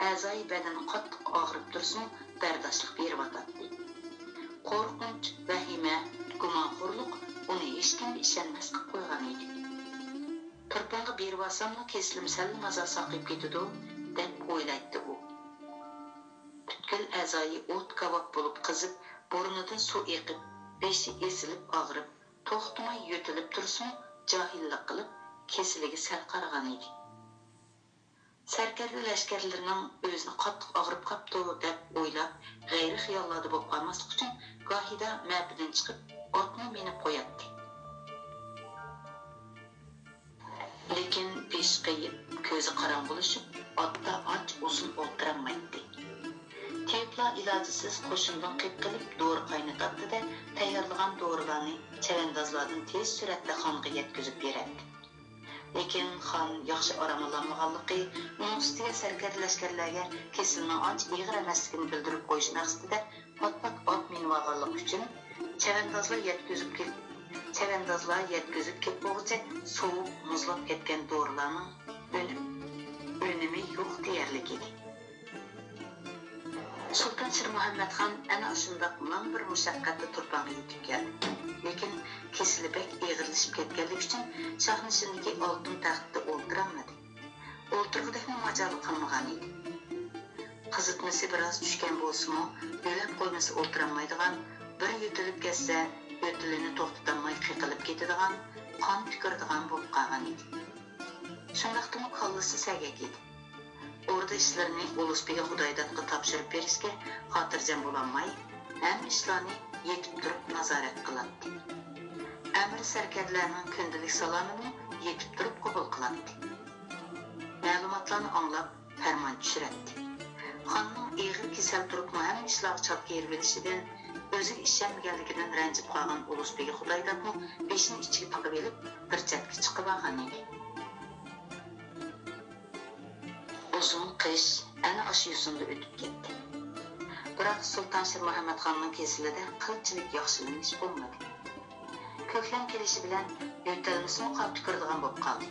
ئەزايى بەدىنى قاتتىق ئاغرىپ تۇرسىمۇ، بەرداشلىق بېرىۋاتاتتى. قورقۇنچ، ۋەھىمە، گۇمانخورلۇق ئۇنى ھېچكىمگە ئىشەنمەس قىلىپ قويغان ئىدى. تۇرپانغا بېرىۋالساممۇ، كېسىلىم سەللا مازا ساقىيىپ كېتىدۇ، دەپ ئويلايتتى ئۇ. پۈتكۈل ئەزايى ئوت كاۋاپ بولۇپ قىزىپ، بۇرنىدىن سۇ ئېقىپ، بېشى ئېزىلىپ ئاغرىپ، توختىماي يۆتىلىپ تۇرسىمۇ، جاھىللىق قىلىپ، كېسىلىگە سەل قارىغان ئىدى. سەركەردە لەشكەرلىرىنىڭ ئۆزىنى قاتتىق ئاغرىپ قاپتۇ دەپ ئويلاپ، غەيرىي خىياللاردا بولۇپ قالماسلىق ئۈچۈن، گاھىدا مەپىدىن چىقىپ، ئاتمۇ مىنىپ قوياتتى. لېكىن بېشى قېيىپ، كۆزى قاراڭغۇلىشىپ، ئاتتا ئانچە ئۇزۇن ئولتۇرالمايتتى. تېۋىپلار ئىلاجىسىز قوشۇندىن قېپقېلىپ دورا قاينىتاتتى-دە، تەييارلىغان دورىلارنى چەۋەندازلاردىن تېز سۈرئەتتە خانغا يەتكۈزۈپ بېرەتتى. لېكىن خان ياخشى ئارام ئالالمىغانلىقى، ئۇنىڭ ئۈستىگە سەركەردە لەشكەرلەرگە كېسىلنىڭ ئانچە ئېغىر ئەمەسلىكىنى بىلدۈرۈپ قويۇش مەقسىتىدە، پات-پات ئات مىنىۋالغانلىقى ئۈچۈن، چەۋەندازلار يەتكۈزۈپ كېلىپ، چەۋەندازلار يەتكۈزۈپ كېلىپ بولغۇچە سوۋۇپ، مۇزلاپ كەتكەن دورىلارنىڭ ئۈنۈم-، ئۈنۈمى يوق دېيەرلىك ئىدى. سۇلتان شىرمۇھەممەتخان ئەنە ئاشۇنداق مىڭ بىر مۇشەققەتتە تۇرپانغا يېتىپ كەلدى. لېكىن كېسىلى بەك ئېغىرلىشىپ كەتكەنلىكى ئۈچۈن شاھنىشىندىكى ئالتۇن تەختتە ئولتۇرالمىدى. ئولتۇرغۇدەكمۇ ماجالى قالمىغان ئىدى. قىزىتمىسى بىراز چۈشكەن بولسىمۇ، يۆلەپ قويمىسا ئولتۇرالمايدىغان، بىر يۆتىلىپ كەتسە، يۆتىلىنى توختىتالماي قېقىلىپ كېتىدىغان، قان تۈكۈرىدىغان بولۇپ قالغان ئىدى. شۇنداقتىمۇ كاللىسى سەگەك ئىدى. ئوردا ئىشلىرىنى ئۇلۇسبىگى خۇدايدادقا تاپشۇرۇپ بېرىشكە خاتىرجەم بولالماي، ھەممە ئىشلارنى يېتىپ تۇرۇپ نازارەت قىلاتتى. ئەمىر سەركەردىلەرنىڭ كۈندىلىك سالامىنىمۇ يېتىپ تۇرۇپ قوبۇل قىلاتتى. مەلۇماتلارنى ئاڭلاپ، پەرمان چۈشۈرەتتى. خاننىڭ ئېغىر كېسەل تۇرۇپمۇ ھەممە ئىشلارغا چاتىقى ئېلىۋېلىشىدىن، ئۆزىگە ئىشەنمىگەنلىكىدىن رەنجىپ قالغان ئۇلۇس بېگى خۇدايدادمۇ بېشىنى ئىچىگە تىقىۋېلىپ، بىر چەتكە چىقىۋالغان ئىدى. ئۇزۇن قىش ئەنە ئاشۇ يوسۇندا ئۆتۈپ كەتتى. بىراق سۇلتان شىرمۇھەممەتخاننىڭ كېسىلىدە قىلچىلىك ياخشىلىنىش بولمىدى. كۆكلەم كېلىشى بىلەن يۆتەلمىسىمۇ قان تۈكۈرىدىغان بولۇپ قالدى.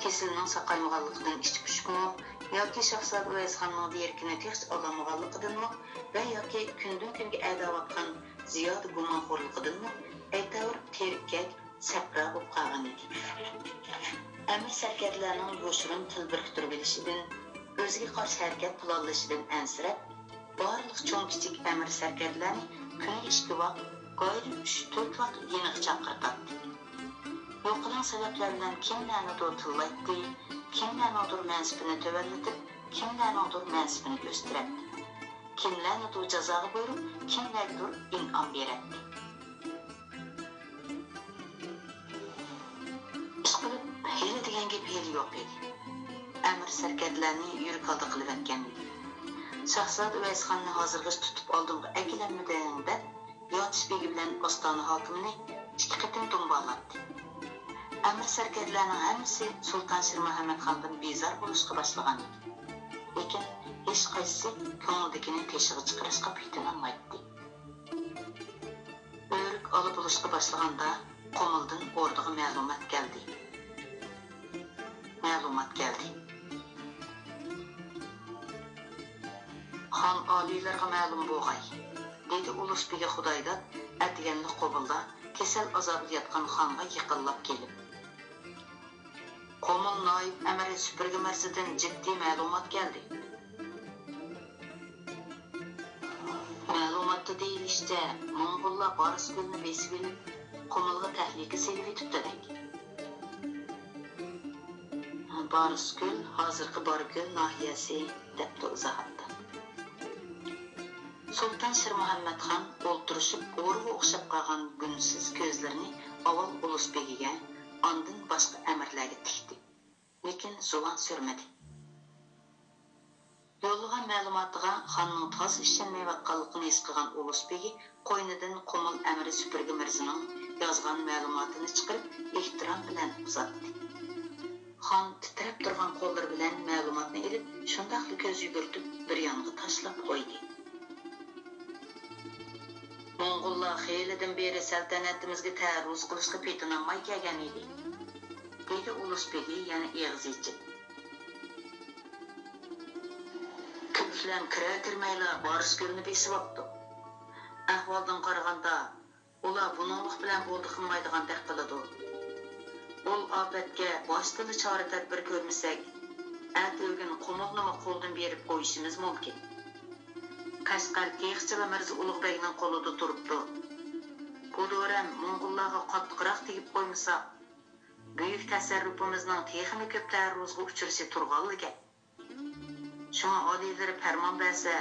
كېسىلىنىڭ ساقايمىغانلىقىدىن ئىچى پۇشۇقمۇ ياكى شاھزادە ئۇۋەيسخاننىڭ دېرىكىنى تېخىچە ئالالمىغانلىقىدىنمۇ ۋە ياكى كۈندىن-كۈنگە ئەداۋاتقان زىيادە گۇمانخورلۇقىدىنمۇ ئەيتەۋۇر تېرىككەك، سەپرا بولۇپ قالغان ئىدى. ئەمىر سەركەردىلەرنىڭ يوشۇرۇن تىل بىرىكتۈرۈۋېلىشىدىن، ئۆزىگە قارشى ھەرىكەت قىلالىشىدىن ئەنسىرەپ، بارلىق چوڭ-كىچىك ئەمىر سەركەردىلەرنى كۈنىگە ئىككى ۋاق، ئايدا ئۈچ-تۆت ۋاق يېنىغا چاقىرتاتتى. يوقىلاڭ سەۋەبلەر بىلەن كىملەرنىدۇر تىللايتتى، كىملەرنىڭدۇر مەنسىپىنى تۆۋەنلىتىپ، كىملەرنىڭدۇر مەنسىپىنى ئۆستۈرەتتى. كىملەرنىدۇر جازاغا بۇيرۇپ، كىملەرگىدۇر ئىنئام بېرەتتى. ئىشقىلىپ، ھىيلە دېگەن گەپ ھېلى يوق ئىدى. ئەمىر سەركەردىلەرنى يۈرەك ھالدا قىلىۋەتكەن ئىدى. شاھزادە ئۇۋەيسخاننى ھازىرغىچە تۇتۇپ ئالدىڭغا ئەكېلەلمىدىڭ دەپ، ياتۇش بېگى بىلەن ئاستانە ھاكىمىنى ئىككى قېتىم دۇمبالاتتى. ئەمىر سەركەردىلەرنىڭ ھەممىسى سۇلتان شىرمۇھەممەتخاندىن بىزار بولۇشقا باشلىغان ئىدى. لېكىن ھېچقايسىسى كۆڭلىدىكىنى تېشىغا چىقىرىشقا پېتىنالمايتتى. ئۆرۈك ئالا بولۇشقا باشلىغاندا، قۇمۇلدىن ئوردىغا مەلۇمات كەلدى. مەلۇمات كەلدى. خان ئالىيلىرىغا مەلۇم بولغاي، دېدى ئۇلۇس بېگى خۇدايداد ئەتىگەنلا قوبۇلدا كېسەل ئازابىدا ياتقان خانغا يېقىنلاپ كېلىپ. قۇمۇل نايىپ ئەمىرى سۈپۈرگە مىرزىدىن جىددىي مەلۇمات كەلدى. مەلۇماتتا دېيىلىشىچە، موڭغۇللار بارسكۆلنى بېسىۋېلىپ، قۇمۇلغا تەھلىكە سېلىۋېتىپتىدەك. بارسكۆل ھازىرقى باركۆل ناھىيەسى، دەپتۇ ئىزاھاتتا. سۇلتان شىرمۇھەممەتخان ئولتۇرۇشۇپ ئورىغا ئوخشاپ قالغان گۈلسىز كۆزلىرىنى ئاۋۋال ئۇلۇس بېگىگە، ئاندىن باشقا ئەمىرلەرگە تىكتى. لېكىن زۇۋان سۈرمىدى. يوللىغان مەلۇماتىغا خاننىڭ تازا ئىشەنمەيۋاتقانلىقىنى ھېس قىلغان ئۇلۇس بېگى قوينىدىن قۇمۇل ئەمىرى سۈپۈرگە مىرزىنىڭ يازغان مەلۇماتىنى چىقىرىپ، ئېھتىرام بىلەن ئۇزاتتى. خان تىترەپ تۇرغان قوللىرى بىلەن مەلۇماتنى ئېلىپ، شۇنداقلا كۆز يۈگۈرتۈپ، بىر يانغا تاشلاپ قويدى. موڭغۇللار خېلىدىن بېرى سەلتەنىتىمىزگە تەرۇز قىلىشقا پېتىنالماي كەلگەن ئىدى، دېدى ئۇلۇس بېگى يەنە ئېغىز ئېچىپ. كۆپلەم كىرەر كىرمەيلا بارسكۆلنى بېسىۋاپتۇ. ئەھۋالدىن قارىغاندا، ئۇلار بۇنىڭلىق بىلەن بولدى قىلمايدىغاندەك قىلىدۇ. ئۇل ئاپەتكە باشتىلا چارە تەدبىر كۆرمىسەك، ئەتىگۈن قۇمۇلنىمۇ قولدىن بېرىپ قويۇشىمىز مۇمكىن. قەشقەر تېخىچىلا مىرزا ئۇلۇغ بەگنىڭ قولىدا تۇرۇپتۇ. بۇ دورەم موڭغۇللارغا قاتتىقراق تېگىپ قويمىساق، بۈيۈك تەسەررۇپىمىزنىڭ تېخىمۇ كۆپ تەئەررۇزغا ئۇچرىشى تۇرغانلا گەپ. شۇڭا ئالىيلىرى پەرمان بەرسە،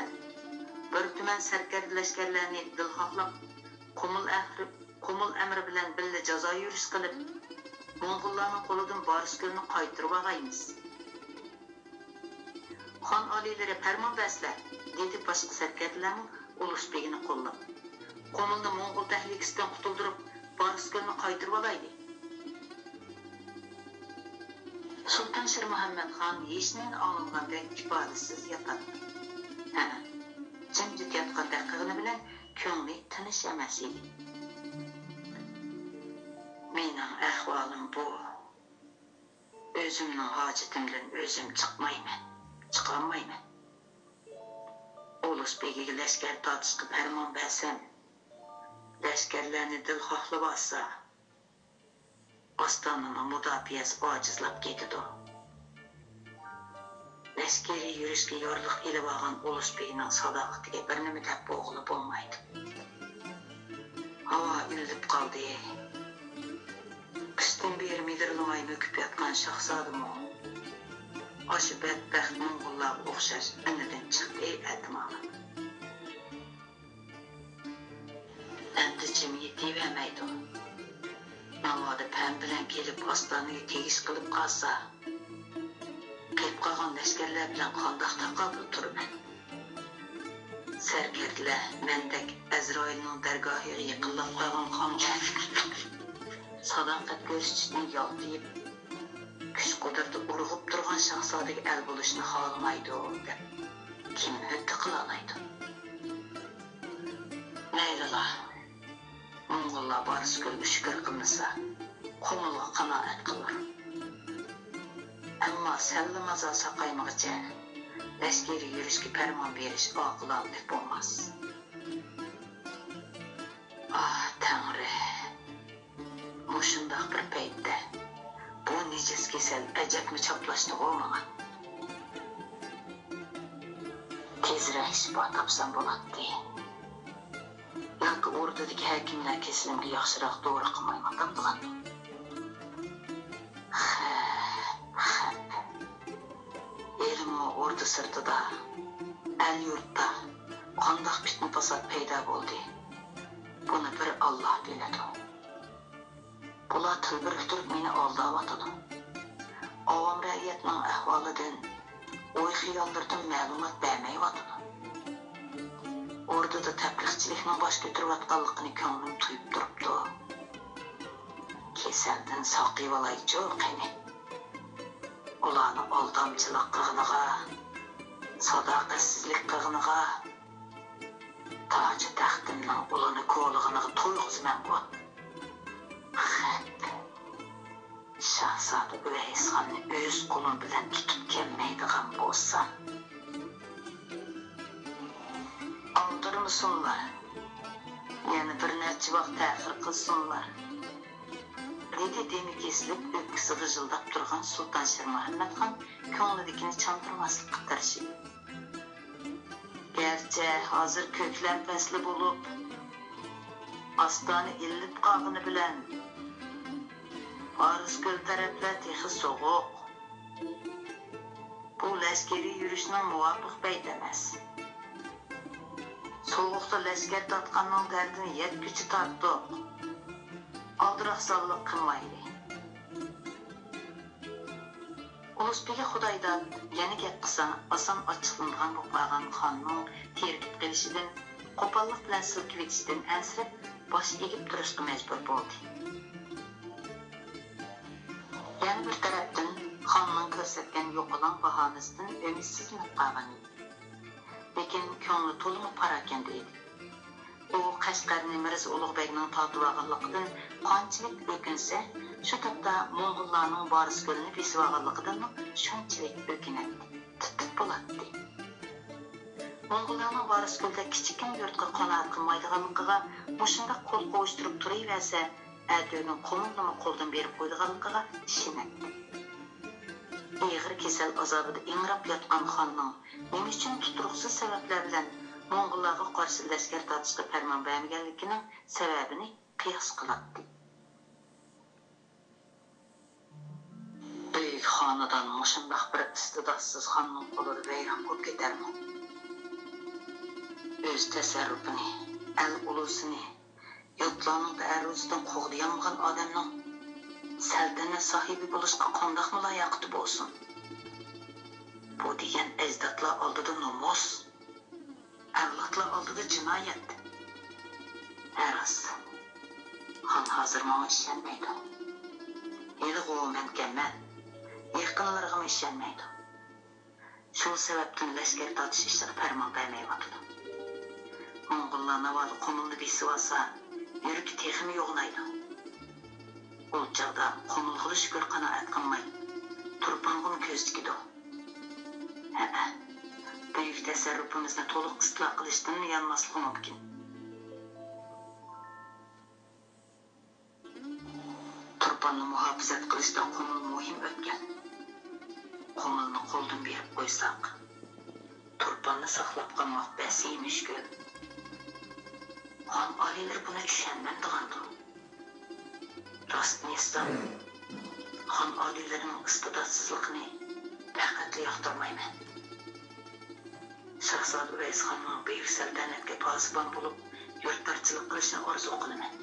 بىر تۈمەن سەركەردە لەشكەرلەرنى دىلخاھلاپ، قۇمۇل ئەھرى-، قۇمۇل ئەمىرى بىلەن بىللە جازا يۈرۈش قىلىپ، موڭغۇللارنىڭ قولىدىن بارسكۆلنى قايتۇرۇۋالايمىز. خان ئالىيلىرى پەرمان بەرسىلە، دېدى باشقا سەركەردىلەرمۇ ئۇلۇس بېگىنى قوللاپ. قۇمۇلنى موڭغۇل تەھلىكىسىدىن قۇتۇلدۇرۇپ، بارسكۆلنى قايتۇرۇۋالايلى. سۇلتان شىرمۇھەممەتخان ھېچنېمىنى ئاڭلىمىغاندەك ئىپادىسىز ياتاتتى. ھە، جىمجىت ياتقاندەك قىلغىنى بىلەن كۆڭلى تىنچ ئەمەس ئىدى. مېنىڭ ئەھۋالىم بۇ. ئۆزۈمنىڭ ھاجىتىمدىن ئۆزۈم چىقمايمەن، چىقالمايمەن. ئۇلۇس بېگىگە لەشكەر تارتىشقا پەرمان بەرسەم، لەشكەرلەرنى دىلخاھلىۋالسا، ئاستانىنىڭ مۇداپىئەسى ئاجىزلاپ كېتىدۇ. لەشكىرىي يۈرۈشكە يارلىق ئېلىۋالغان ئۇلۇس بېگىنىڭ ساداقىتىگە بىر نېمە دەپ بولغىلى بولمايدۇ. ھاۋا ئىللىپ قالدى. قىشتىن بېرى مىدىرلىماي مۆكۈپ ياتقان شاھزادىمۇ ئاشۇ بەتبەخت موڭغۇللارغا ئوخشاش ئىنىدىن چىقتى ئەتىمالا. ئەمدى جىم يېتىۋەرمەيدۇ. ناۋادا پەم بىلەن كېلىپ ئاستانىگە تېگىش قىلىپ قالسا، قېلىپ قالغان لەشكەرلەر بىلەن قانداق تاقابىل تۇرىمەن؟ سەركەردىلەر مەندەك ئەزرائىلنىڭ دەرگاھىغا يېقىنلاپ قالغان خانغا ساداقەت كۆرسىتىشتىن يالتىيىپ، كۈچ-قۇدرىتى ئۇرغۇپ تۇرغان شاھزادىگە ئەل بولۇشنى خالىمايدۇ، دەپ كىم ھۆددە قىلالايدۇ؟ مەيلىلا، موڭغۇللار بارسۇكۆلگە شۈكۈر قىلمىسا، قۇمۇلغا قانائەت قىلۇر. ئەمما سەللىمازا ساقايمىغىچە لەشكىرىي يۈرۈشكە پەرمان بېرىش ئاقىلانىلىك بولماس. ئاھ، تەڭرى! مۇشۇنداق بىر پەيتتە بۇ نىجىس كېسەل ئەجەبمۇ چاپلاشتىغۇ ماڭا. تېزرەك شىپا تاپسام بولاتتى. ياكى ئوردىدىكى ھەكىملەر كېسىلىمگە ياخشىراق دورا قىلمايۋاتامدىغان؟ خەپ، خەپ. ھېلىمۇ ئوردا سىرتىدا، ئەل-يۇرتتا قانداق پىتنە-پاسات پەيدا بولدى، بۇنى بىر ئاللا بىلىدۇ. بۇلار تىل بىرىكتۈرۈپ مېنى ئالداۋاتىدۇ. ئاۋام رەئىيەتنىڭ ئەھۋالىدىن، ئوي-خىياللىرىدىن مەلۇمات بەرمەيۋاتىدۇ. ئوردىدا تەپرىقىچىلىكنىڭ باش كۆتۈرۈۋاتقانلىقىنى كۆڭلۈم تۇيۇپ تۇرۇپتۇ. كېسەلدىن ساقىيىۋالايچۇ قېنى. ئۇلارنى ئالدامچىلىق قىلغىنىغا، ساداقەتسىزلىك قىلغىنىغا، تاجى تەختىمنىڭ ئۇلىنى كولىغىنىغا تويغۇزىمەنغۇ. خەپ. شاھزادە ئۇۋەيسخاننى ئۆز قولۇم بىلەن تۇتۇپ كەلمەيدىغان بولسام. ئالدىرىمىسۇنلار. يەنە بىر نەچچە ۋاق تەخىر قىلسۇنلار. دېدى دېمى كېسىلىپ، ئۆپكىسى غىژىلداپ تۇرغان سۇلتان شىرمۇھەممەتخان كۆڭلىدىكىنى چاندۇرماسلىققا تىرىشىپ. گەرچە ھازىر كۆكلەم پەسلى بولۇپ، ئاستانە ئىللىپ قالغىنى بىلەن، پارسكۆل تەرەپلەر تېخى سوغۇق. بۇ لەشكىرىي يۈرۈشنىڭ مۇۋاپىق پەيتى ئەمەس. سوغۇقتا لەشكەر تارتقاننىڭ دەردىنى يەتكۈچە تارتتۇق. ئالدىراقسانلىق قىلمايلى. ئۇلۇسبېگى خۇدايداد يەنە گەپ قىلسا، ئاسان ئاچچىقلىنىدىغان بولۇپ قالغان خاننىڭ تېرىكىپ قېلىشىدىن، قوپاللىق بىلەن سىلكىۋېتىشتىن ئەنسىرەپ، باش ئېگىپ تۇرۇشقا مەجبۇر بولدى. يەنە بىر تەرەپتىن، خاننىڭ كۆرسەتكەن يوقىلاڭ باھانىسىدىن ئۈمىدسىزلىنىپ قالغان ئىدى. لېكىن كۆڭلى تولىمۇ پاراكەندە ئىدى. ئۇ قەشقەرنى مىرزا ئۇلۇغ بەگنىڭ تارتىۋالغانلىقىدىن قانچىلىك ئۆكۈنسە، شۇ تاپتا موڭغۇللارنىڭ بارسكۆلنى بېسىۋالغانلىقىدىنمۇ شۇنچىلىك ئۆكۈنەتتى، تىت-تىت بولاتتى. موڭغۇللارنىڭ بارسكۆلدەك كىچىككىنە يۇرتقا قانائەت قىلمايدىغانلىقىغا، مۇشۇنداق قول قوۋۇشتۇرۇپ تۇرۇۋەرسە، ئەتىگۈن قۇمۇلنىمۇ قولدىن بېرىپ قويىدىغانلىقىغا ئىشىنەتتى. ئېغىر كېسەل ئازابىدا ئىڭراپ ياتقان خاننىڭ نېمە ئۈچۈن تۇتۇرۇقسىز سەۋەبلەر بىلەن موڭغۇللارغا قارشى لەشكەر تارتىشقا پەرمان بەرمىگەنلىكىنىڭ سەۋەبىنى قىياس قىلاتتى. بۈيۈك خانىدان مۇشۇنداق بىر ئىستىداتسىز خاننىڭ قولىدا ۋەيران بولۇپ كېتەرمۇ؟ ئۆز تەسەررۇپىنى، ئەل ئۇلۇسىنى، ياتلارنىڭ تەئەررۇزىدىن قوغدىيالمىغان ئادەمنىڭ سەلتەنەت ساھىبى بولۇشقا قانداقمۇ لاياقىتى بولسۇن؟ بۇ دېگەن ئەجدادلار ئالدىدا نومۇس، ئەۋلادلار ئالدىدا جىنايەت. ھە، راست. خان ھازىر ماڭا ئىشەنمەيدۇ. ھېلىغۇ مەنكەنمەن. يېقىنلىرىغىمۇ ئىشەنمەيدۇ. شۇ سەۋەبتىن لەشكەر تارتىش ئىشىغا پەرمان بەرمەيۋاتىدۇ. موڭغۇللار ناۋادا قۇمۇلنى بېسىۋالسا، يۈرىكى تېخىمۇ يوغىنايدۇ. ئۇ چاغدا قۇمۇلغىلا شۈكۈر قانائەت قىلماي، تۇرپانغىمۇ كۆز تىكىدۇ. ھەئە، بۈيۈك تەسەررۇپىمىزنى تولۇق ئىستىلا قىلىشتىنمۇ يانماسلىقى مۇمكىن. تۇرپاننى مۇھاپىزەت قىلىشتا قۇمۇل مۇھىم ئۆتكەل. قۇمۇلنى قولدىن بېرىپ قويساق، تۇرپاننى ساقلاپ قالماق بەس مۈشكۈل. خان ئالىيلىرى بۇنى چۈشەنمەمدىغاندۇ؟ راستىنى ئېيتسام، خان ئالىيلىرىنىڭ ئىستىداتسىزلىقىنى پەقەتلا ياقتۇرمايمەن. شاھزادە ئۇۋەيسخاننىڭ بۈيۈك سەلتەنەتكە پاسىبان بولۇپ، يۇرتدارچىلىق قىلىشىنى ئارزۇ قىلىمەن.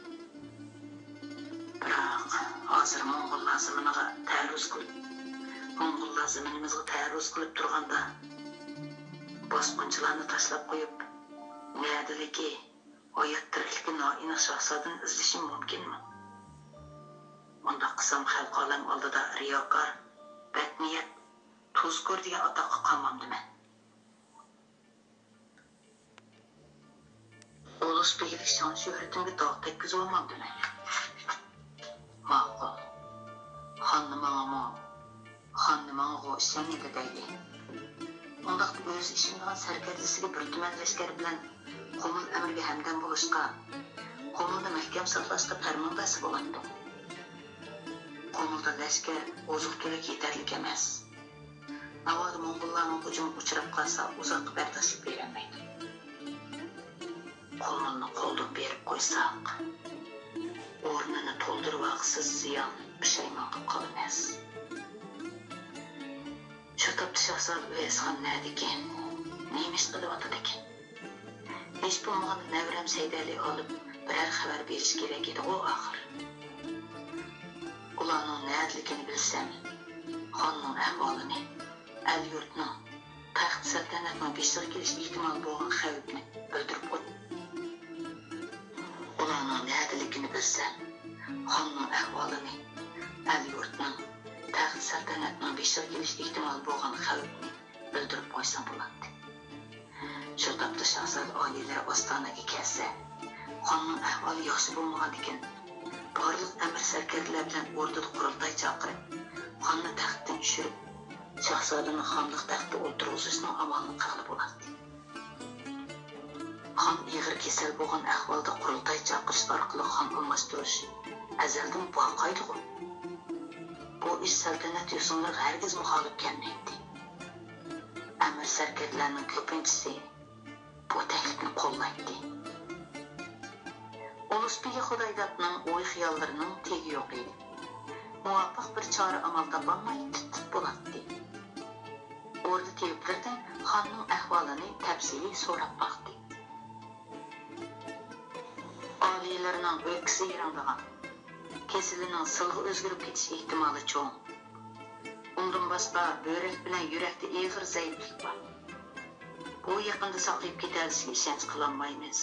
بىراق، ھازىر موڭغۇللار زېمىنىغا تەئەررۇز قىلىپ، موڭغۇللار زېمىنىمىزغا تەئەررۇز قىلىپ تۇرغاندا، باسقۇنچىلارنى تاشلاپ قويۇپ، نەدىلىكى، ھايات تىرىكلىكى نائېنىق شاھزادىنى ئىزدىشىم مۇمكىنمۇ؟ ئۇنداق قىلسام، خەلقى ئالەم ئالدىدا رىياكار، بەتنىيەت، تۇزكور دېگەن ئاتاققا قالمامدىمەن؟ ئۇلۇس بېگىلىك شان-شۆھرىتىمگە داغ تەگكۈزۈۋالمامدىمەن؟ ماقۇل. خاننى ماڭىمۇ، خاننى ماڭىغۇ ئىشەنمىدى دەيلى. ئۇنداقتا ئۆزى ئىشىنىدىغان سەركەردىسىگە بىر تۈمەن لەشكەر بىلەن قۇمۇل ئەمرىگە ھەمدەم بولۇشقا، قۇمۇلنى مەھكەم ساقلاشقا پەرمان بەرسە بولاتتى. قۇمۇلدا لەشكەر، ئوزۇق-تۈلۈك يېتەرلىك ئەمەس. ناۋادا موڭغۇللارنىڭ ھۇجۇمىغا ئۇچراپ قالسا، ئۇزاققا بەرداشلىق بېرەلمەيدۇ. قۇمۇلنى قولدىن بېرىپ قويساق، ئورنىنى تولدۇرۇۋالغۇسىز زىيان، پۇشايمان قىلىپ قالىمىز. شۇ تاپتا شاھزادە ئۇۋەيسخان نەدىكىن؟ نېمە ئىش قىلىۋاتىدىكىن؟ ھېچ بولمىغاندا نەۋرەم سەيدەلى ئالىپ، بىرەر خەۋەر بېرىشى كېرەك ئىدىغۇ ئاخىر. ئۇلارنىڭ نەدىلىكىنى بىلسەم، خاننىڭ ئەھۋالىنى، ئەل-يۇرتنىڭ، تەخت-سەلتەنەتنىڭ بېشىغا كېلىش ئېھتىمالى بولغان خەۋپنى بىلدۈرۈپ قوي. ئۇلارنىڭ نەدىلىكىنى بىلسەم، خاننىڭ ئەھۋالىنى، ئەل-يۇرتنىڭ، تەخت-سەلتەنەتنىڭ بېشىغا كېلىش ئېھتىمالى بولغان خەۋپنى بىلدۈرۈپ قويسام بولاتتى. شۇ تاپتا شاھزادە ئالىيلىرى ئاستانىگە كەلسە، خاننىڭ ئەھۋالى ياخشى بولمىغاندىكىن، بارلىق ئەمىر سەركەردىلەر بىلەن ئوردىدا قۇرۇلتاي چاقىرىپ، خاننى تەختتىن چۈشۈرۈپ، شاھزادىنى خانلىق تەختتە ئولتۇرغۇزۇشنىڭ ئامالىنى قىلغىلى بولاتتى. خان ئېغىر كېسەل بولغان ئەھۋالدا قۇرۇلتاي چاقىرىش ئارقىلىق خان ئالماشتۇرۇش ئەزەلدىن بار قائىدىغۇ. بۇ ئىش سەلتەنەت يوسۇنلىرىغا ھەرگىز مۇخالىپ كەلمەيتتى. ئەمىر سەركەردىلەرنىڭ كۆپىنچىسى بۇ تەكلىپنى قوللايتتى. ئۇلۇس بېگى خۇدايدادنىڭ ئوي-خىياللىرىنىڭ تېگى يوق ئىدى. مۇۋاپىق بىر چارە-ئامال تاپالماي تىت-تىت بولاتتى. ئوردا تېۋىپلىرىدىن خاننىڭ ئەھۋالىنى تەپسىلىي سوراپ باقتى. ئالىيلىرىنىڭ ئۆپكىسى يىرىڭدىغان، كېسىلىنىڭ سىلغا ئۆزگىرىپ كېتىش ئېھتىمالى چوڭ. ئۇندىن باشقا، بۆرەك بىلەن يۈرەكتە ئېغىر زەئىپلىك بار. بۇ يېقىندا ساقىيىپ كېتەلىشىگە ئىشەنچ قىلالمايمىز،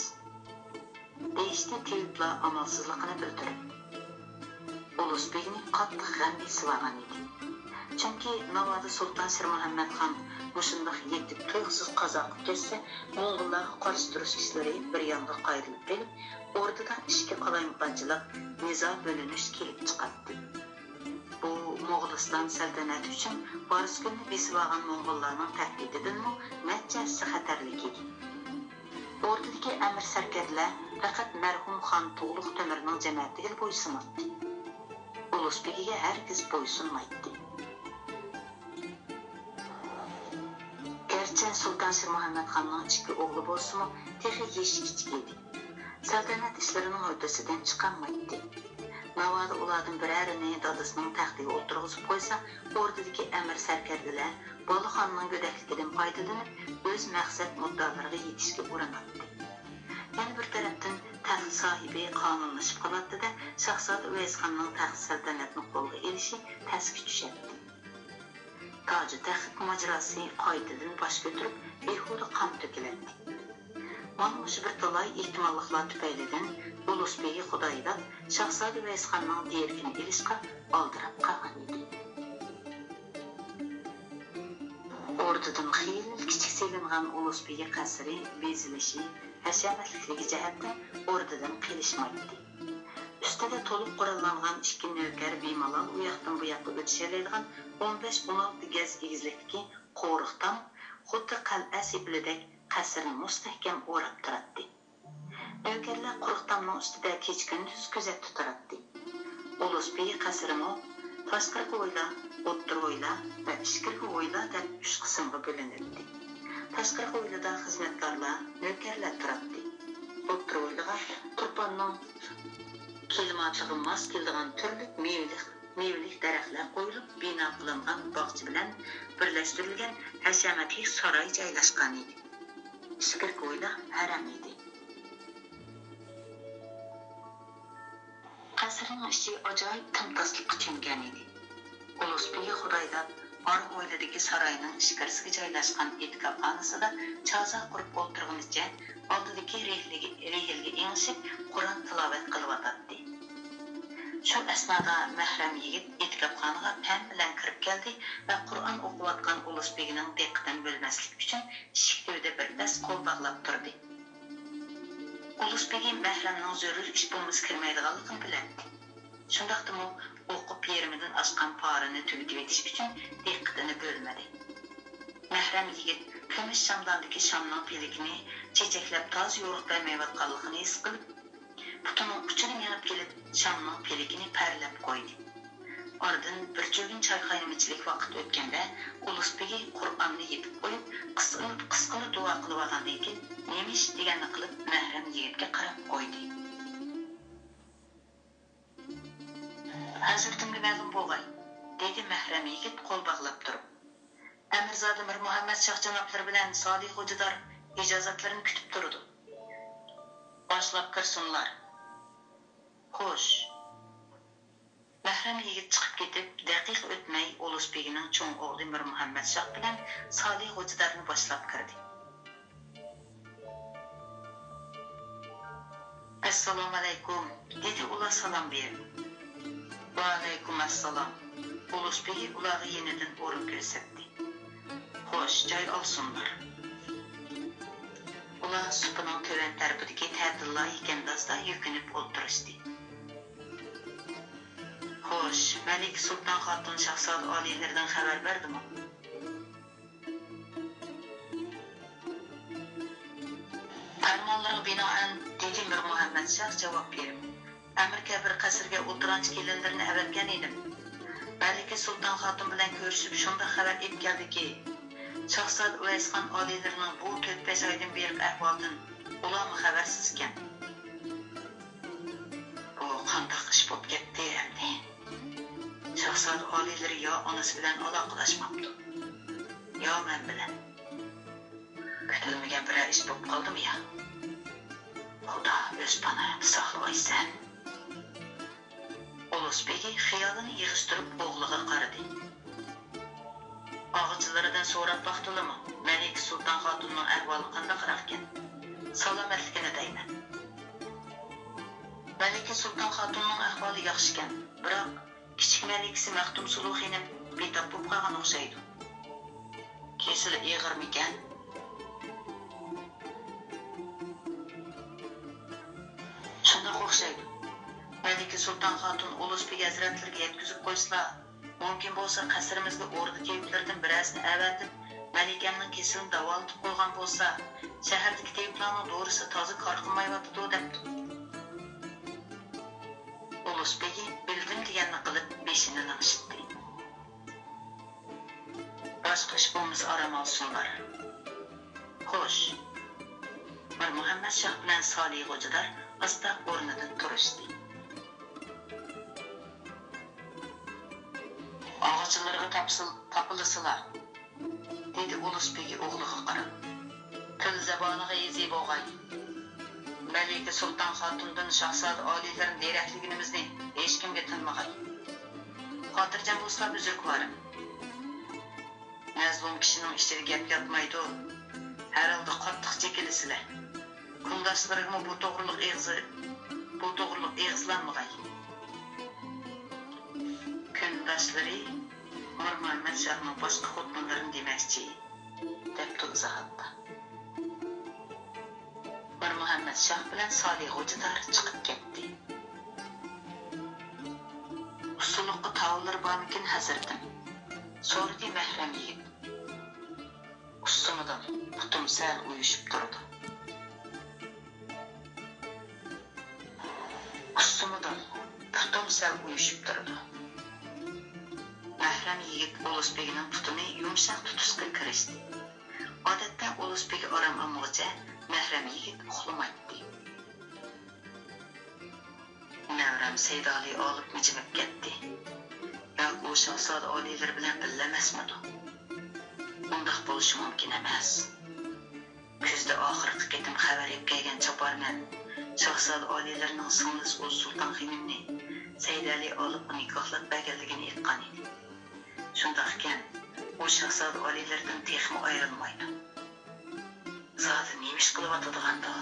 دېيىشتى تېۋىپلار ئامالسىزلىقىنى بىلدۈرۈپ. ئۇلۇس بېگنى قاتتىق غەم بېسىۋالغان ئىدى. چۈنكى ناۋادا سۇلتان شىرمۇھەممەت خان مۇشۇنداق يېتىپ تۇيۇقسىز قازا قىلىپ كەتسە، موڭغۇللارغا قارشى تۇرۇش ئىشلىرى بىر يانغا قايرىلىپ قېلىپ، ئوردىدا ئىچكى قالايمىقانچىلىق، نىزا، بۆلۈنۈش كېلىپ چىقاتتى. بۇ موغۇلىستان سەلتەنەتى ئۈچۈن بارسۇگۈلنى بېسىۋالغان موڭغۇللارنىڭ تەھدىتىدىنمۇ نەچچە ھەسسە خەتەرلىك ئىدى. ئوردىدىكى ئەمىر سەركەردىلەر پەقەت مەرھۇم خان تۇغلۇق تۆمۈرنىڭ جەمەتىگىلا بويسۇناتتى. ئۇلۇس بېگىگە ھەرگىز بويسۇنمايتتى. گەرچە سۇلتان شىرمۇھەممەت خاننىڭ ئىككى ئوغلى بولسىمۇ، تېخى يېشى كىچىك ئىدى. سەلتەنەت ئىشلىرىنىڭ ھۆددىسىدىن چىقالمايتتى. ناۋادا ئۇلاردىن بىرەرىنى دادىسىنىڭ تەختىگە ئولتۇرغۇزۇپ قويسا، ئوردىدىكى ئەمىر سەركەردىلەر بالىخاننىڭ گۆدەكلىكىدىن پايدىلىنىپ، ئۆز مەقسەت مۇددىئالىرىغا يېتىشكە ئۇرۇناتتى. يەنە بىر تەرەپتىن، تەخت ساھىبى قانۇنلىشىپ قالاتتى-دە، شاھزادە ئۇۋەيسخاننىڭ تەخت سەلتەنەتنى قولغا ئېلىشى تەسكە چۈشەتتى. تاجۇ تەخت ماجىراسى قايتىدىن باش كۆتۈرۈپ، بىھۇدە قان تۆكۈلەتتى. مانا مۇشۇ بىر تالاي ئېھتىماللىقلار تۈپەيلىدىن ئۇلۇس بېگى خۇدايىداد شاھزادە ئۇۋەيسخاننىڭ دېرىكىنى ئېلىشقا ئالدىراپ قالغان ئىدى. ئوردىدىن خېلى كىچىك سېلىنغان ئۇلۇس بېگى قەسرى بېزىلىشى، ھەشەمەتلىكلىكى جەھەتتىن ئوردىدىن قېلىشمايتتى. ئۈستىدە تولۇق قوراللانغان ئىككى نۆكەر بىمالال ئۇياقتىن بۇياققا ئۆتۈشەلەيدىغان ئون بەش، ئون ئالتە گەز ئېگىزلىكتىكى قورۇق تام خۇددى قەلئە سېپىلىدەك قەسرنى مۇستەھكەم ئوراپ تۇراتتى. نۆكەرلەر قورۇق تامنىڭ ئۈستىدە كېچە-كۈندۈز كۆزەتتە تۇراتتى. ئۇلۇس بېگى قەسرىمۇ تاشقىرىقى ھويلا، ئوتتۇرا ھويلا ۋە ئىچكىرىكى ھويلا دەپ ئۈچ قىسىمغا بۆلۈنەتتى. تاشقىرىقى ھويلىدا خىزمەتكارلار، نۆكەرلەر تۇراتتى. ئوتتۇرا ھويلىغا تۇرپاننىڭ كىلىماتىغا ماس كېلىدىغان تۈرلۈك مېۋىلىك، مېۋىلىك دەرەخلەر قويۇلۇپ، بىنا قىلىنغان باغچە بىلەن بىرلەشتۈرۈلگەن ھەشەمەتلىك ساراي جايلاشقان ئىدى. ئىچكىرىكى ھويلا ھەرەم ئىدى. قەسىرنىڭ ئىچى ئاجايىپ تىمتاسلىققا چۆمگەن ئىدى. ئۇلۇس بېگى خۇدايداد ئارا ھويلىدىكى ساراينىڭ ئىچكىرىسىگە جايلاشقان ئېتىكاپخانىسىدا چازا قۇرۇپ ئولتۇرغىنىچە ئالدىدىكى رېھىلگە، رېھىلگە ئېڭىشىپ قۇرئان تىلاۋەت قىلىۋاتاتتى. شۇ ئەسنادا مەھرەم يىگىت ئېتىكاپخانىغا پەم بىلەن كىرىپ كەلدى ۋە قۇرئان ئوقۇۋاتقان ئۇلۇس بېگىنىڭ دىققىتىنى بۆلمەسلىك ئۈچۈن ئىشىك تۈۋىدە بىر پەس قول باغلاپ تۇردى. ئۇلۇس بېگى مەھرەمنىڭ زۆرۈر ئىش بولمىسا كىرمەيدىغانلىقىنى بىلەتتى. شۇنداقتىمۇ ئوقۇپ يېرىمىدىن ئاشقان پارىنى تۈگىتىۋېتىش ئۈچۈن دىققىتىنى بۆلمىدى. مەھرەم يىگىت كۈمۈش شامداندىكى شامنىڭ پىلىكىنى چېچەكلەپ تازا يورۇق بەرمەيۋاتقانلىقىنى ھېس قىلىپ، پۇتىنىڭ ئۇچىدا مېڭىپ كېلىپ، شامنىڭ پىلىكىنى پەرلەپ قويدى. ئارىدىن بىر چۆگۈن چاي قاينىمىچىلىك ۋاقىت ئۆتكەندە، ئۇلۇس بېگى قۇرئاننى يېپىپ قويۇپ، قىسقىلا، قىسقىلا دۇئا قىلىۋالغاندىن كېيىن، نېمە ئىش دېگەننى قىلىپ، مەھرەم يىگىتكە قاراپ قويدى. ھەزرىتىمگە مەلۇم بولغاي، دېدى مەھرەم يىگىت قول باغلاپ تۇرۇپ. ئەمىرزادە مىرمۇھەممەد شاھ جانابلىرى بىلەن سالىھ غوجىدار ئىجازەتلىرىنى كۈتۈپ تۇرىدۇ. باشلاپ كىرسۇنلار. خوش. مەھرەم يىگىت چىقىپ كېتىپ، دەقىقە ئۆتمەي ئۇلۇس بېگىنىڭ چوڭ ئوغلى مىرمۇھەممەد شاھ بىلەن سالىھ غوجىدارنى باشلاپ كىردى. ئەسسالامۇئەلەيكۇم، دېدى ئۇلار سالام بېرىپ. ۋەئەلەيكۇم ئەسسالام. ئۇلۇس بېگى ئۇلارغا يېنىدىن ئورۇن كۆرسەتتى. خوش، جاي ئالسۇنلار. ئۇلار سۇپىنىڭ تۆۋەن تەرىپىدىكى تەتىللا يېكەندازدا يۈكۈنۈپ ئولتۇرۇشتى. خوش، مەلىكە سۇلتان خاتۇن شاھزادە ئالىيلىرىدىن خەۋەر بەردىمۇ؟ پەرمانلىرىغا بىنائەن، دېدى مىرمۇھەممەد شاھ جاۋاب بېرىپ، ئەمىركە بىر قەسىرگە ئولتۇرانچە كېلىنلىرىنى ئەۋەتكەن ئىدىم. مەلىكە سۇلتان خاتۇن بىلەن كۆرۈشۈپ شۇنداق خەۋەر ئېلىپ كەلدىكى، شاھزادە ئۇۋەيسخان ئالىيلىرىنىڭ بۇ تۆت-بەش ئايدىن بېرىقى ئەھۋالىدىن ئۇلارمۇ خەۋەرسىز ئىكەن. بۇ قانداق ئىش بولۇپ كەتتى ئەمدى؟ شاھزادە ئالىيلىرى يا ئانىسى بىلەن ئالاقىلاشماپتۇ، يا مەن بىلەن. كۈتۈلمىگەن بىرەر ئىش بولۇپ قالدىمۇ يا؟ خۇدا ئۆز پاناھىڭدا ساقلىۋايسەن. ئۇلۇس بېگى خىيالىنى يىغىشتۇرۇپ ئوغلىغا قارىدى. ئاغىچىلىرىدىن سوراپ باقتىلىمۇ، مەلىكە سۇلتان خاتۇننىڭ ئەھۋالى قانداقراقكەن؟ سالامەتلىكىنى دەيمەن. مەلىكە سۇلتان خاتۇننىڭ ئەھۋالى ياخشىكەن، بىراق كىچىك مەلىكىسى مەختۇمسۇلۇ خېنىم بىتاپ بولۇپ قالغان ئوخشايدۇ. كېسىلى ئېغىرمىكەن؟ شۇنداق ئوخشايدۇ. مەلىكە سۇلتان خاتۇن ئۇلۇس بېگ ھەزرەتلىرىگە يەتكۈزۈپ قويسىلا، مۇمكىن بولسا قەسرىمىزگە ئوردا تېۋىپلىرىدىن بىرەرسىنى ئەۋەتىپ، مەلىكەمنىڭ كېسىلىنى داۋالىتىپ قويغان بولسا، شەھەردىكى تېۋىپلارنىڭ دورىسى تازا كار قىلمايۋاتىدۇ، دەپتۇ. ئۇلۇس بېگى بىلدىم دېگەننى قىلىپ بېشىنى لىڭشىتتى. باشقا ئىش بولمىسا ئارام ئالسۇنلار. خوش. مىرمۇھەممەد شاھ بىلەن سالىھ غوجىدار ئاستا ئورنىدىن تۇرۇشتى. ئاغىچىلىرىغا تاپسىل-، تاپىلىسىلا، دېدى ئۇلۇس بېگى ئوغلىغا قاراپ. تىل زاۋالىغا يېزى بوغاي. مەلىكە سۇلتان خاتۇندىن شاھزادە ئالىيلىرىنى دېرەكلىگىنىمىزنى ھېچكىمگە تىنمىغاي. خاتىرجەم بولسىلا بۈزرۈكۋارىم. مەزلۇم كىشىنىڭ ئىچىدە گەپ ياتمايدۇ. ھەر ھالدا قاتتىق چېكىلىسىلە. كۈنداشلىرىغىمۇ بۇ توغرىلىق ئېغىزى، بۇ توغرىلىق ئېغىزلانمىغاي. كۈنداشلىرى مىرمۇھەممەد شاھنىڭ باشقا خوتۇنلىرىنى دېمەكچى، دەپتۇ ئىزاھاتتا. مىرمۇھەممەد شاھ بىلەن سالىھ غوجىدار چىقىپ كەتتى. ئۇسسۇلۇققا تاۋۇللىرى بارمىكىن، ھەزرىتىم؟ سورىدى مەھرەم يىگىت. ئۇسسۇمىدىم، پۇتۇم سەل ئۇيۇشۇپ تۇرىدۇ. ئۇسسۇمىدىم، پۇتۇم سەل ئۇيۇشۇپ تۇرىدۇ. مەھرەم يىگىت ئۇلۇس بېگىنىڭ پۇتىنى يۇمشاق تۇتۇشقا كىرىشتى. ئادەتتە ئۇلۇس بېگى ئارام ئالمىغۇچە مەھرەم يىگىت ئۇخلىمايتتى. نەۋرەم سەيدالىي ئالىپمۇ جىمىپ كەتتى. ياكى ئۇ شاھزادە ئالىيلىرى بىلەن بىللە ئەمەسمىدۇ؟ ئۇنداق بولۇشى مۇمكىن ئەمەس. كۈزدە ئاخىرقى قېتىم خەۋەر ئېلىپ كەلگەن چاپارمەن شاھزادە ئالىيلىرىنىڭ سىڭلىسى ئۇلۇس سۇلتان خېنىمنى سەيدالىي ئالىپقا نىكاھلاپ بەرگەنلىكىنى ئېيتقان ئىدى. شۇنداق ئىكەن، ئۇ شاھزادە ئالىيلىرىدىن تېخىمۇ ئايرىلمايدۇ. زادى نېمە ئىش قىلىۋاتىدىغاندۇ؟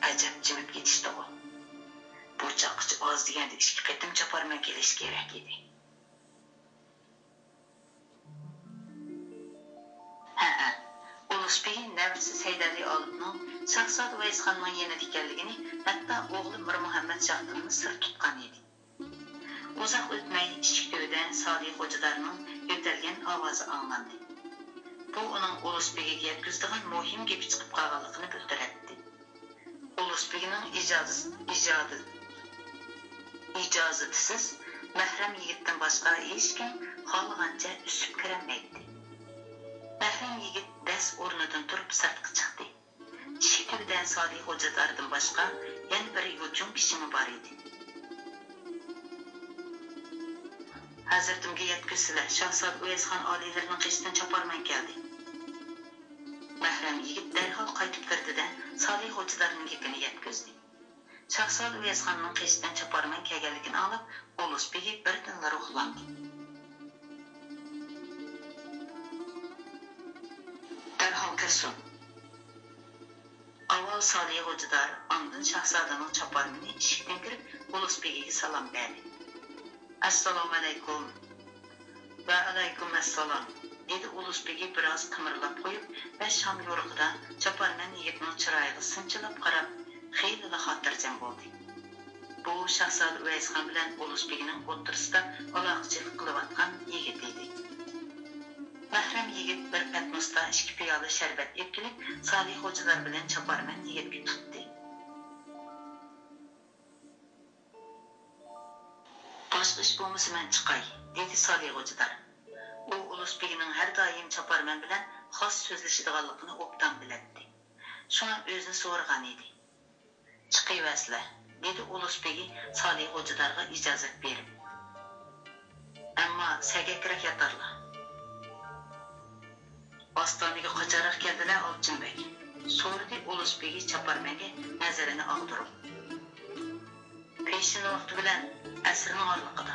ئەجەب جىمىپ كېتىشتىغۇ. بۇ چاغقىچە ئاز دېگەندە ئىككى قېتىم چاپارمەن كېلىشى كېرەك ئىدى. ھەئە، ئۇلۇس بېگى نەۋرىسى سەيدەلى ئالىپنىڭ شاھزادە ئۇۋەيسخاننىڭ يېنىدا ئىكەنلىكىنى ھەتتا ئوغلى مىرمۇھەممەت شاھتىنمۇ سىر تۇتقان ئىدى. ئۇزاق ئۆتمەي ئىشىك تۈۋىدە سالىھ خوجىدارنىڭ يۆتەلگەن ئاۋازى ئاڭلاندى. بۇ ئۇنىڭ ئۇلۇس بېگىگە يەتكۈزىدىغان مۇھىم گېپى چىقىپ قالغانلىقىنى بىلدۈرەتتى. ئۇلۇس بېگىنىڭ ئىجازىسى، ئىجادى، ئىجازىتىسىز مەھرەم يىگىتتىن باشقا ھېچكىم خالىغانچە ئۈسۈپ كىرەلمەيتتى. مەھرەم يىگىت دەس ئورنىدىن تۇرۇپ سىرتقا چىقتى. ئىشىك تۈۋىدە سالىھ خوجىداردىن باشقا يەنە بىر يوچۇن كىشىمۇ بار ئىدى. ھەزرىتىمگە يەتكۈزسىلە، شاھزادە ئۇۋەيسخان ئالىيلىرىنىڭ قېشىدىن چاپارمەن كەلدى. مەھرەم يىگىت دەرھال قايتىپ كىردى-دە، سالىھ خوجىدارنىڭ گېپىنى يەتكۈزدى. شاھزادە ئۇۋەيسخاننىڭ قېشىدىن چاپارمەن كەلگەنلىكىنى ئاڭلاپ، ئۇلۇس بېگى بىردىنلا روھلاندى. دەرھال كىرسۇن. ئاۋۋال سالىھ خوجىدار، ئاندىن شاھزادىنىڭ چاپارمىنى ئىشىكتىن كىرىپ، ئۇلۇس بېگىگە سالام بەردى. ئەسسالامۇئەلەيكۇم. ۋەئەلەيكۇم ئەسسالام، دېدى ئۇلۇس بېگى بىراز قىمىرلاپ قويۇپ ۋە شام يورۇقىدا چاپارمەن يىگىتنىڭ چىرايىغا سىنچىلاپ قاراپ، خېلىلا خاتىرجەم بولدى. بۇ شاھزادە ئۇۋەيسخان بىلەن ئۇلۇس بېگىنىڭ ئوتتۇرىسىدا ئالاقىچىلىك قىلىۋاتقان يىگىت ئىدى. مەھرەم يىگىت بىر پەتنۇستا ئىككى پىيالە شەربەت ئېلىپ كېلىپ، سالىھ خوجىلار بىلەن چاپارمەن يىگىتكە تۇتتى. باشقا ئىش بولمىسا مەن چىقاي، دېدى سالىھ خوجىدار. ئۇ ئۇلۇس بېگىنىڭ ھەر دائىم چاپارمەن بىلەن خاس سۆزلىشىدىغانلىقىنى ئوبدان بىلەتتى. شۇڭا ئۆزىنى سورىغان ئىدى. چىقىۋەرسىلە، دېدى ئۇلۇس بېگى سالىھ خوجىدارغا ئىجازەت بېرىپ. ئەمما سەگەكرەك ياتارلا. ئاستانىگە قاچانراق كەلدىلە، ئالچىن بەگ؟ سورىدى ئۇلۇس بېگى چاپارمەنگە نەزىرىنى ئاغدۇرۇپ. پېشىن ۋاقتى بىلەن ئەسىرنىڭ ئارىلىقىدا،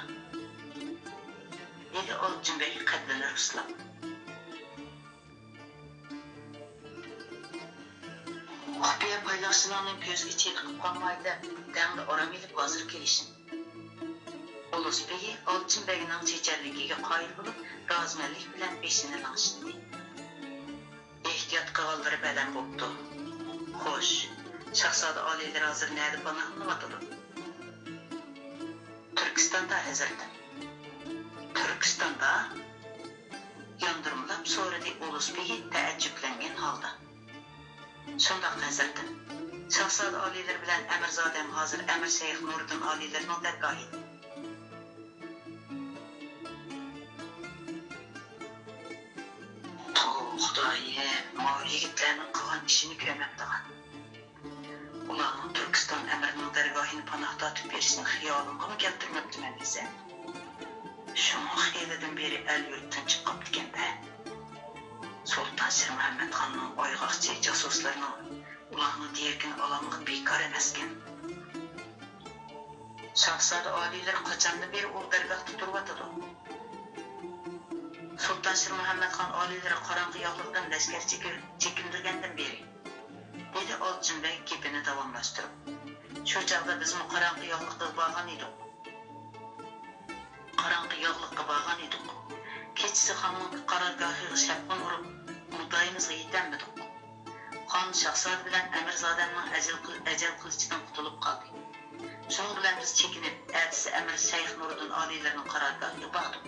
دېدى ئالچىن بەگ قەددىنى رۇسلاپ. خۇپىيە پايلاقچىلارنىڭ كۆزىگە چېلىقىپ قالماي دەپ، دەڭدە ئارام ئېلىپ ھازىر كېلىشىڭ. ئۇلۇس بېگى ئالچىن بەگنىڭ چېچەنلىكىگە قايىل بولۇپ، رازىمەنلىك بىلەن بېشىنى لىڭشىتتى. ئېھتىيات قىلغانلىرى بەلەن بوپتۇ. خوش، شاھزادە ئالىيلىرى ھازىر نەدە پاناھلىنىۋاتىدۇ؟ تۈركىستاندا، ھەزرىتىم. تۈركىستاندا؟ ياندۇرمىلاپ سورىدى ئۇلۇس بېگى تەئەججۈپلەنگەن ھالدا. شۇنداق، ھەزرىتىم. شاھزادە ئالىيلىرى بىلەن ئەمىرزادەم ھازىر ئەمىر شەيخ نۇرىدىن ئالىيلىرىنىڭ دەرگاھىدا. توۋا خۇدايىم، ماۋۇ يىگىتلەرنىڭ قىلغان ئىشىنى كۆرمەمدىغان. ئۇلارنىڭ تۈركىستان ئەمىرىنىڭ دەرگاھىنى پاناھ تارتىپ بېرىشىنى خىيالىمغىمۇ كەلتۈرمەپتىمەن دېسە. شۇڭا خېلىدىن بېرى ئەل يۇرت تىنچىپ قاپتىكەن-دە. سۇلتان شىرمۇھەممەتخاننىڭ ئايغاقچى جاسۇسلىرىنىڭ ئۇلارنىڭ دېيەركىنى ئالامىقى بىكار ئەمەسكەن. شاھزادە ئالىيلىرى قاچاندىن بېرى ئۇ دەرگاھتا تۇرۇۋاتىدۇ؟ سۇلتان شىرمۇھەممەتخان ئالىيلىرى قاراڭغۇ ياغلىقىدىن لەشكەر چېكىپ، چېكىندۈرگەندىن بېرى، دېدى ئالچىن بەگ گېپىنى داۋاملاشتۇرۇپ. شۇ چاغدا بىزمۇ قاراڭغۇ ياغلىقىغا بارغان ئىدۇق. قاراڭغۇ ياغلىققا بارغان ئىدۇق. كېچىسى خاننىڭ قارارگاھىغا شاپتۇل ئۇرۇپ، مۇددىئايىمىزغا يېتەلمىدۇق. خان شاھزادە بىلەن ئەمىرزادەمنىڭ ئەجەل قىل-، ئەجەل قىلىچىدىن قۇتۇلۇپ قالدى. شۇنىڭ بىلەن بىز چېكىنىپ، ئەتىسى ئەمىر شەيخ نۇرىدىن ئالىيلىرىنىڭ قارارگاھىغا باردۇق.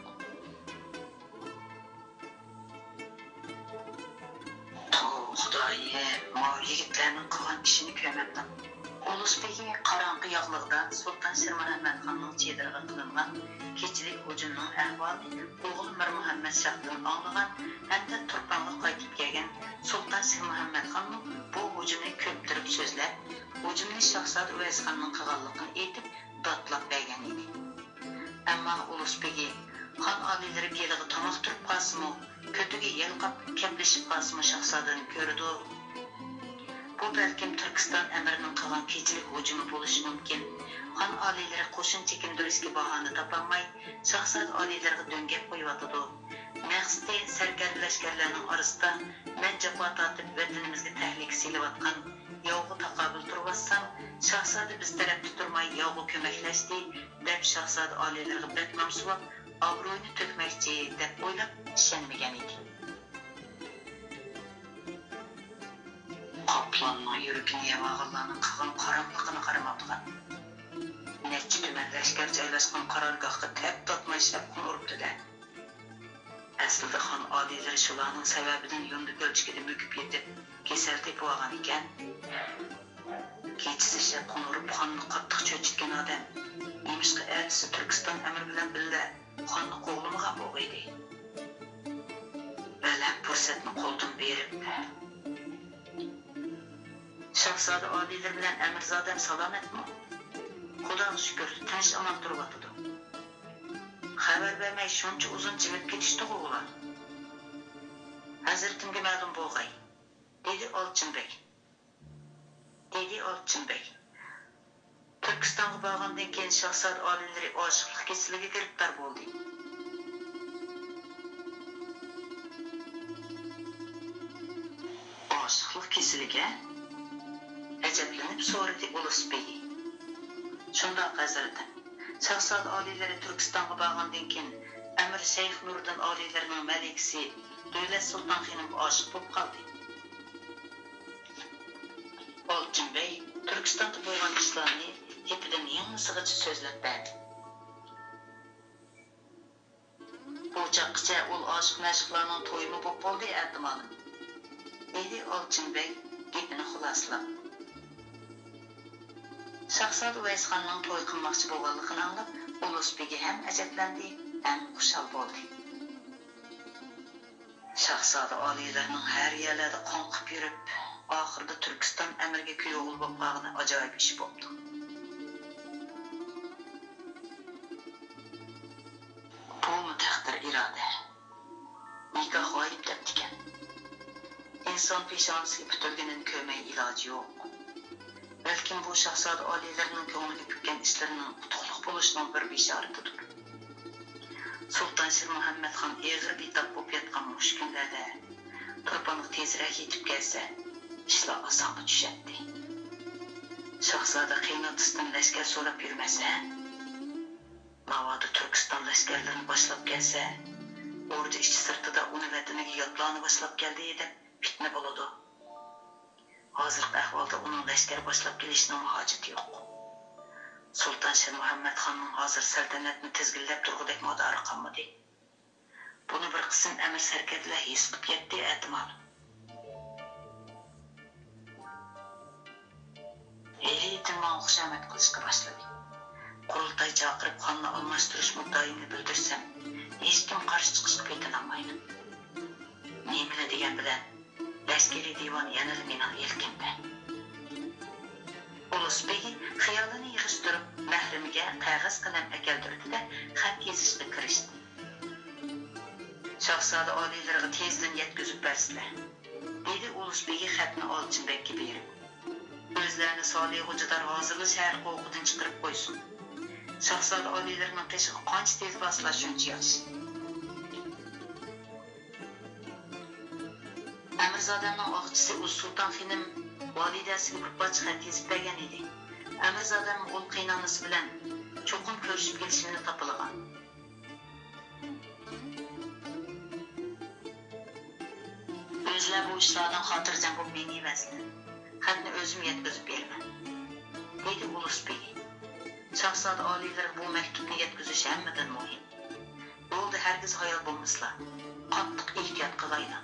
توۋا خۇدايىم، ماۋۇ يىگىتلەرنىڭ قىلغان ئىشىنى كۆرمەمدىغان. ئۇلۇس بېگى قاراڭغۇ ياغلىقىدا سۇلتان شىرمۇھەممەتخاننىڭ چېدىرىغا قىلىنغان كېچىلىك ھۇجۇمنىڭ ئەھۋالىنى ئوغلى مىرمۇھەممەت شاھتىن ئاڭلىغان ھەمدە تۇرپانغا قايتىپ كەلگەن سۇلتان شىرمۇھەممەتخانمۇ بۇ ھۇجۇمنى كۆپتۈرۈپ سۆزلەپ، ھۇجۇمنى شاھزادە ئۇۋەيسخاننىڭ قىلغانلىقىنى ئېيتىپ، داتلاپ بەرگەن ئىدى. ئەمما ئۇلۇس بېگى خان ئالىيلىرى گېلىغا تاماق تۇرۇپ قالسىمۇ، كۆتىگە يەل قاپ كەپلىشىپ قالسىمۇ شاھزادىنى كۆرىدۇ. بۇ بەلكىم تۈركىستان ئەمىرىنىڭ قىلغان كېچىلىك ھۇجۇمى بولۇشى مۇمكىن. خان ئالىيلىرى قوشۇن چېكىندۈرۈشكە باھانە تاپالماي، شاھزادە ئالىيلىرىغا دۆڭگەپ قويۇۋاتىدۇ. مەقسىتى، سەركەردە لەشكەرلەرنىڭ ئارىسىدا مەن جاپا تارتىپ، ۋەتىنىمىزگە تەھلىكە سېلىۋاتقان ياۋغا تاقابىل تۇرۇۋاتسام، شاھزادە بىز تەرەپتە تۇرماي ياۋغا كۆمەكلەشتى، دەپ شاھزادە ئالىيلىرىغا بەتنام سۇۋاپ، ئابرۇيىنى تۆكمەكچى، دەپ ئويلاپ ئىشەنمىگەن ئىدى. قاپلاننىڭ يۈرىكىنى يەۋالغانلارنىڭ قىلغان قاراملىقىنى قارىمامدىغان. نەچچە تۈمەن لەشكەر جايلاشقان قارارگاھقا تەپ تارتماي شەپقۇن ئۇرۇپتۇ-دە. ئەسلىدە خان ئالىيلىرى شۇلارنىڭ سەۋەبىدىن يۇندى كۆلچىكىدە مۆكۈپ يېتىپ، كېسەل تېپىۋالغان ئىكەن. كېچىسى شەپقۇن ئۇرۇپ، خاننى قاتتىق چۆچۈتكەن ئادەم. نېمىشقا ئەتىسى تۈركىستان ئەمىرى بىلەن بىللە خاننى قوغلىمىغان بولغىيدى؟ بەلەن پۇرسەتنى قولدىن بېرىپ، شاھزادە ئالىيلىرى بىلەن ئەمىرزادەم سالامەتمۇ؟ خۇداغا شۈكۈر، تىنچ-ئامان تۇرۇۋاتىدۇ. خەۋەر بەرمەي شۇنچە ئۇزۇن جىمىپ كېتىشتىغۇ ئۇلار. ھەزرىتىمگە مەلۇم بولغاي، دېدى ئالچىن بەگ. دېدى ئالچىن بەگ. تۈركىستانغا بارغاندىن كېيىن شاھزادە ئالىيلىرى ئاشىقلىق كېسىلىگە گىرىپتار بولدى. ئاشىقلىق كېسىلىگە؟ ئەجەبلىنىپ سورىدى ئۇلۇس بېگى. شۇنداق، ھەزرىتىم. شاھزادە ئالىيلىرى تۈركىستانغا بارغاندىن كېيىن، ئەمىر شەيخ نۇردىن ئالىيلىرىنىڭ مەلىكىسى دۆلەت سۇلتان خېنىمغا ئاشىق بولۇپ قالدى. ئالچىن بەگ تۈركىستاندا بولغان ئىشلارنى گېپىدىن يېڭىسىغىچە سۆزلەپ بەردى. بۇ چاغقىچە ئۇل ئاشىق-مەشۇقلارنىڭ تويىمۇ بوپ بولدى، ئەتىمالىم، دېدى ئالچىن بەگ گېپىنى خۇلاسىلاپ. شاھزادە ئۇۋەيسخاننىڭ توي قىلماقچى بولغانلىقىنى ئاڭلاپ، ئۇلۇس بېگى ھەم ئەجەبلەندى، ھەم خۇشال بولدى. شاھزادە ئالىيلىرىنىڭ ھەر يەرلەردە قاڭقىپ يۈرۈپ، ئاخىرىدا تۈركىستان ئەمىرىگە كۈيئوغۇل بولۇپ قالغىنى ئاجايىپ ئىش بوپتۇ. بۇمۇ تەقدىر ئىرادە. نىكاھ غايىب دەپتىكەن. ئىنسان پېشانىسىگە پۈتۈلگىنىنى كۆرمەي ئىلاجى يوق. بەلكىم بۇ شاھزادە ئالىيلىرىنىڭ كۆڭلىگە پۈككەن ئىشلىرىنىڭ ئۇتۇقلۇق بولۇشىنىڭ بىر بىشارىتىدۇر. سۇلتان شىرمۇھەممەت خان ئېغىر بىتاپ بولۇپ ياتقان مۇشۇ كۈنلەردە تۇرپانغا تېزرەك يېتىپ كەلسە، ئىشلار ئاسانغا چۈشەتتى. شاھزادە قېيىنئاتىسىدىن لەشكەر سوراپ يۈرمەسە، ناۋادا تۈركىستان لەشكەرلىرىنى باشلاپ كەلسە، ئوردا ئىچى-سىرتىدا ئۇنى ۋەتىنىگە ياتلارنى باشلاپ كەلدى دەپ پىتنە بولىدۇ. ھازىرقى ئەھۋالدا ئۇنىڭ لەشكەر باشلاپ كېلىشىنىڭمۇ ھاجىتى يوق. سۇلتان شىرمۇھەممەت خاننىڭ ھازىر سەلتەنەتنى تىزگىنلەپ تۇرغۇدەك مادارى قالمىدى. بۇنى بىر قىسىم ئەمىر سەركەردىلەر ھېس قىپ يەتتى، ئەتىمال. ھېلى يېتىم ماڭا خۇشامەت قىلىشقا باشلىدى. قۇرۇلتاي چاقىرىپ، خاننى ئالماشتۇرۇش مۇددىئايىمنى بىلدۈرسەم، ھېچكىم قارشى چىقىشقا پېتىنالمايدۇ. نېمىلا دېگەن بىلەن، لەشكىرىي دىۋان يەنىلا مېنىڭ يەلكەمدە. ئۇلۇس بېگى خىيالىنى يىغىشتۇرۇپ، مەھرىمىگە قەغەز قەلەم ئەكەلدۈردى-دە، خەت يېزىشقا كىرىشتى. شاھزادە ئالىيلىرىغا تېزدىن يەتكۈزۈپ بەرسىلە، دېدى ئۇلۇس بېگى خەتنى ئالچىن بەگكە بېرىپ. ئۆزلەرنى سالىھ غوجىدار ھازىرلا شەھەر قوۋۇقىدىن چىقىرىپ قويسۇن. شاھزادە ئالىيلىرىنىڭ قېشىغا قانچە تېز بارسىلا، شۇنچە ياخشى. ئەمىرزادەمنىڭ ئاقچىسى ئۇزسۇلتان خېنىم ۋالىدەسىگە بىر پارچە خەت يېزىپ بەرگەن ئىدى. ئەمىرزادەم ئۇل قېيىنئانىسى بىلەن چوقۇم كۆرۈشۈپ كېلىشىمنى تاپىلىغان. ئۆزلەر بۇ ئىشلاردىن خاتىرجەم بولۇپ مېڭىۋەرسىلە. خەتنى ئۆزۈم يەتكۈزۈپ بېرىمەن، دېدى ئۇلۇس بېگى. شاھزادە ئالىيلىرىغا بۇ مەكتۇپنى يەتكۈزۈش ھەممىدىن مۇھىم. يولدا ھەرگىز ھايال بولمىسىلا، قاتتىق ئېھتىيات قىلايلا.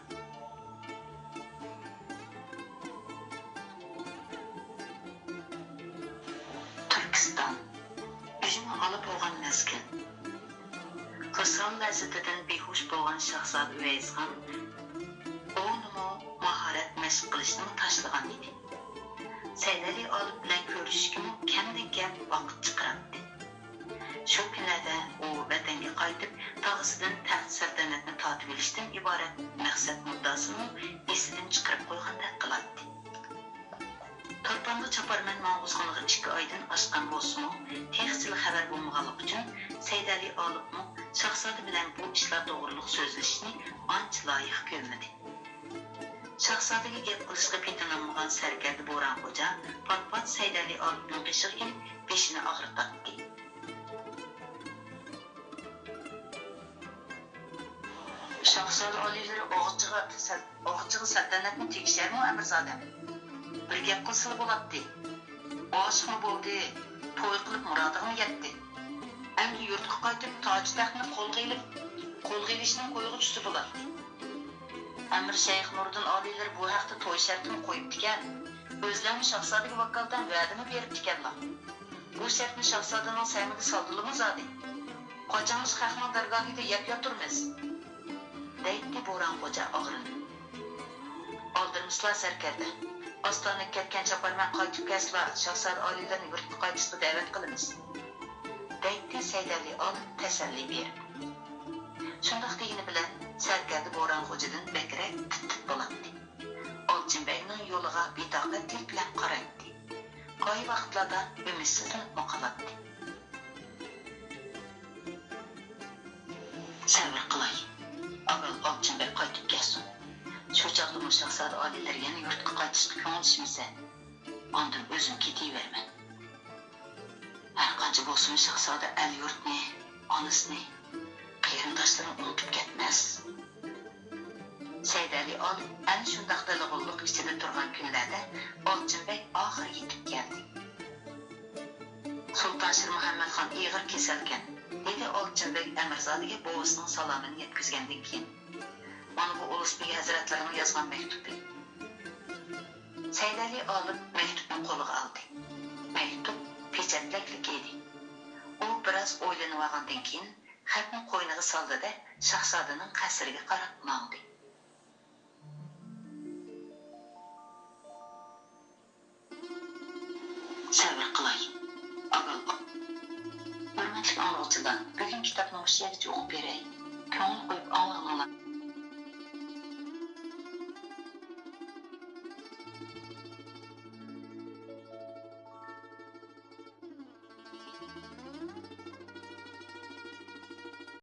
تۈركىستان. ئۈجمە ئالا بولغان مەزگىل. ۋىسال لەززىتىدىن بىھۇش بولغان شاھزادە ئۇۋەيسخان ئوۋنىمۇ، ماھارەت مەشىق قىلىشنىمۇ تاشلىغان ئىدى. سەيدئەلى ئالىپ بىلەن كۆرۈشۈشكىمۇ كەمدىن كەم ۋاقىت چىقىراتتى. شۇ كۈنلەردە ئۇ ۋەتەنگە قايتىپ، تاغىسىدىن تەخت سەلتەنەتنى تارتىۋېلىشتىن ئىبارەت مەقسەت مۇددىئاسىنىمۇ ئېسىدىن چىقىرىپ قويغاندەك قىلاتتى. تۇرپانغا چاپارمەن ماڭغۇزغىنىغا ئىككى ئايدىن ئاشقان بولسىمۇ، تېخىچىلا خەۋەر بولمىغانلىقى ئۈچۈن، سەيدەلى ئالىپمۇ شاھزادە بىلەن بۇ ئىشلار توغرۇلۇق سۆزلىشىشنى ئانچە لايىق كۆرمىدى. شاھزادىگە گەپ قىلىشقا پېتىنالمىغان سەركەردە بوران خوجا پات-پات سەيدەلى ئالىپنىڭ قېشىغا كېلىپ، بېشىنى ئاغرىتاتتى. شاھزادە ئالىيلىرى ئاغىچىغا سەل-، ئاغىچىغا سەلتەنەتنى تېگىشەرمۇ، ئەمىرزادەم؟ بىر گەپ قىلسىلا بولاتتى. ئاشىقمۇ بولدى، توي قىلىپ مۇرادىغىمۇ يەتتى. ئەمدى يۇرتقا قايتىپ، تاج تەختنى قولغا ئېلىپ، قولغا ئېلىشنىڭ كويىغا چۈشسە بولاتتى. ئەمىر شەيخ نۇردىن ئالىيلىرى بۇ ھەقتە توي شەرتىمۇ قويۇپتىكەن، ئۆزلەرنى شاھزادىگە ۋاكالىتەن ۋەدىمۇ بېرىپتىكەنلا. بۇ شەرتنى شاھزادىنىڭ سەمىگە سالدىلىمۇ زادى؟ قاچانغىچە خەقنىڭ دەرگاھىدا يەپ ياتۇرىمىز؟ دەيتتى بوران خوجا ئاغرىنىپ. ئالدىرىمىسىلا سەركەردە، ئاستانىگە كەتكەن چاپارمەن قايتىپ كەلسىلا، شاھزادە ئالىيلىرىنى يۇرتقا قايتىشقا دەۋەت قىلىمىز، دەيتتى سەيدەلى ئالىپ تەسەللى بېرىپ. شۇنداق دېگىنى بىلەن سەركەردە بوران خوجىدىن بەكرەك تىت-تىت بولاتتى. ئالچىن بەگنىڭ يولىغا بىتاقەتلىك بىلەن قارايتتى. ئايرى ۋاقىتلاردا ئۈمىدسىزلىنىپمۇ قالاتتى. سەۋر قىلاي، ئاۋۋال ئالچىن بەگ قايتىپ كەلسۇن. شۇ چاغدىمۇ شاھزادە ئالىيلىرى يەنە يۇرتقا قايتىشقا كۆڭۈل چۈشمىسە، ئاندىن ئۆزۈم كېتىۋېرىمەن. ھەرقانچە بولسىمۇ شاھزادە ئەل-يۇرتنى، ئانىسىنى، قېرىنداشلىرىنى ئۇنتۇپ كەتمەس. سەيدەلى ئالىپ ئەنە شۇنداق دىلىغۇللۇق ئىچىدە تۇرغان كۈنلەردە ئالچىن بەگ ئاخىرى يېتىپ كەلدى. سۇلتان شىرمۇھەممەت خان ئېغىر كېسەلكەن، دېدى ئالچىن بەگ ئەمىرزادىگە بوۋىسىنىڭ سالامىنى يەتكۈزگەندىن كېيىن. مانا بۇ ئۇلۇس بېگى ھەزرەتلىرىنىڭ يازغان مەكتۇپى. سەيدەلى ئالىپ مەكتۇپنى قولىغا ئالدى. مەكتۇپ پېچەتلىكلىك ئىدى. ئۇ بىراز ئويلىنىۋالغاندىن كېيىن، خەتنى قوينىغا سالدى-دە، شاھزادىنىڭ قەسرىگە قاراپ ماڭدى. سەۋر قىلاي، ئاۋۋال. ھۆرمەتلىك ئاڭلىغۇچىلار، بۈگۈن كىتابنى مۇشۇ يەرگىچە ئوقۇپ بېرەي. كۆڭۈل قويۇپ ئاڭلىغىنىڭلار.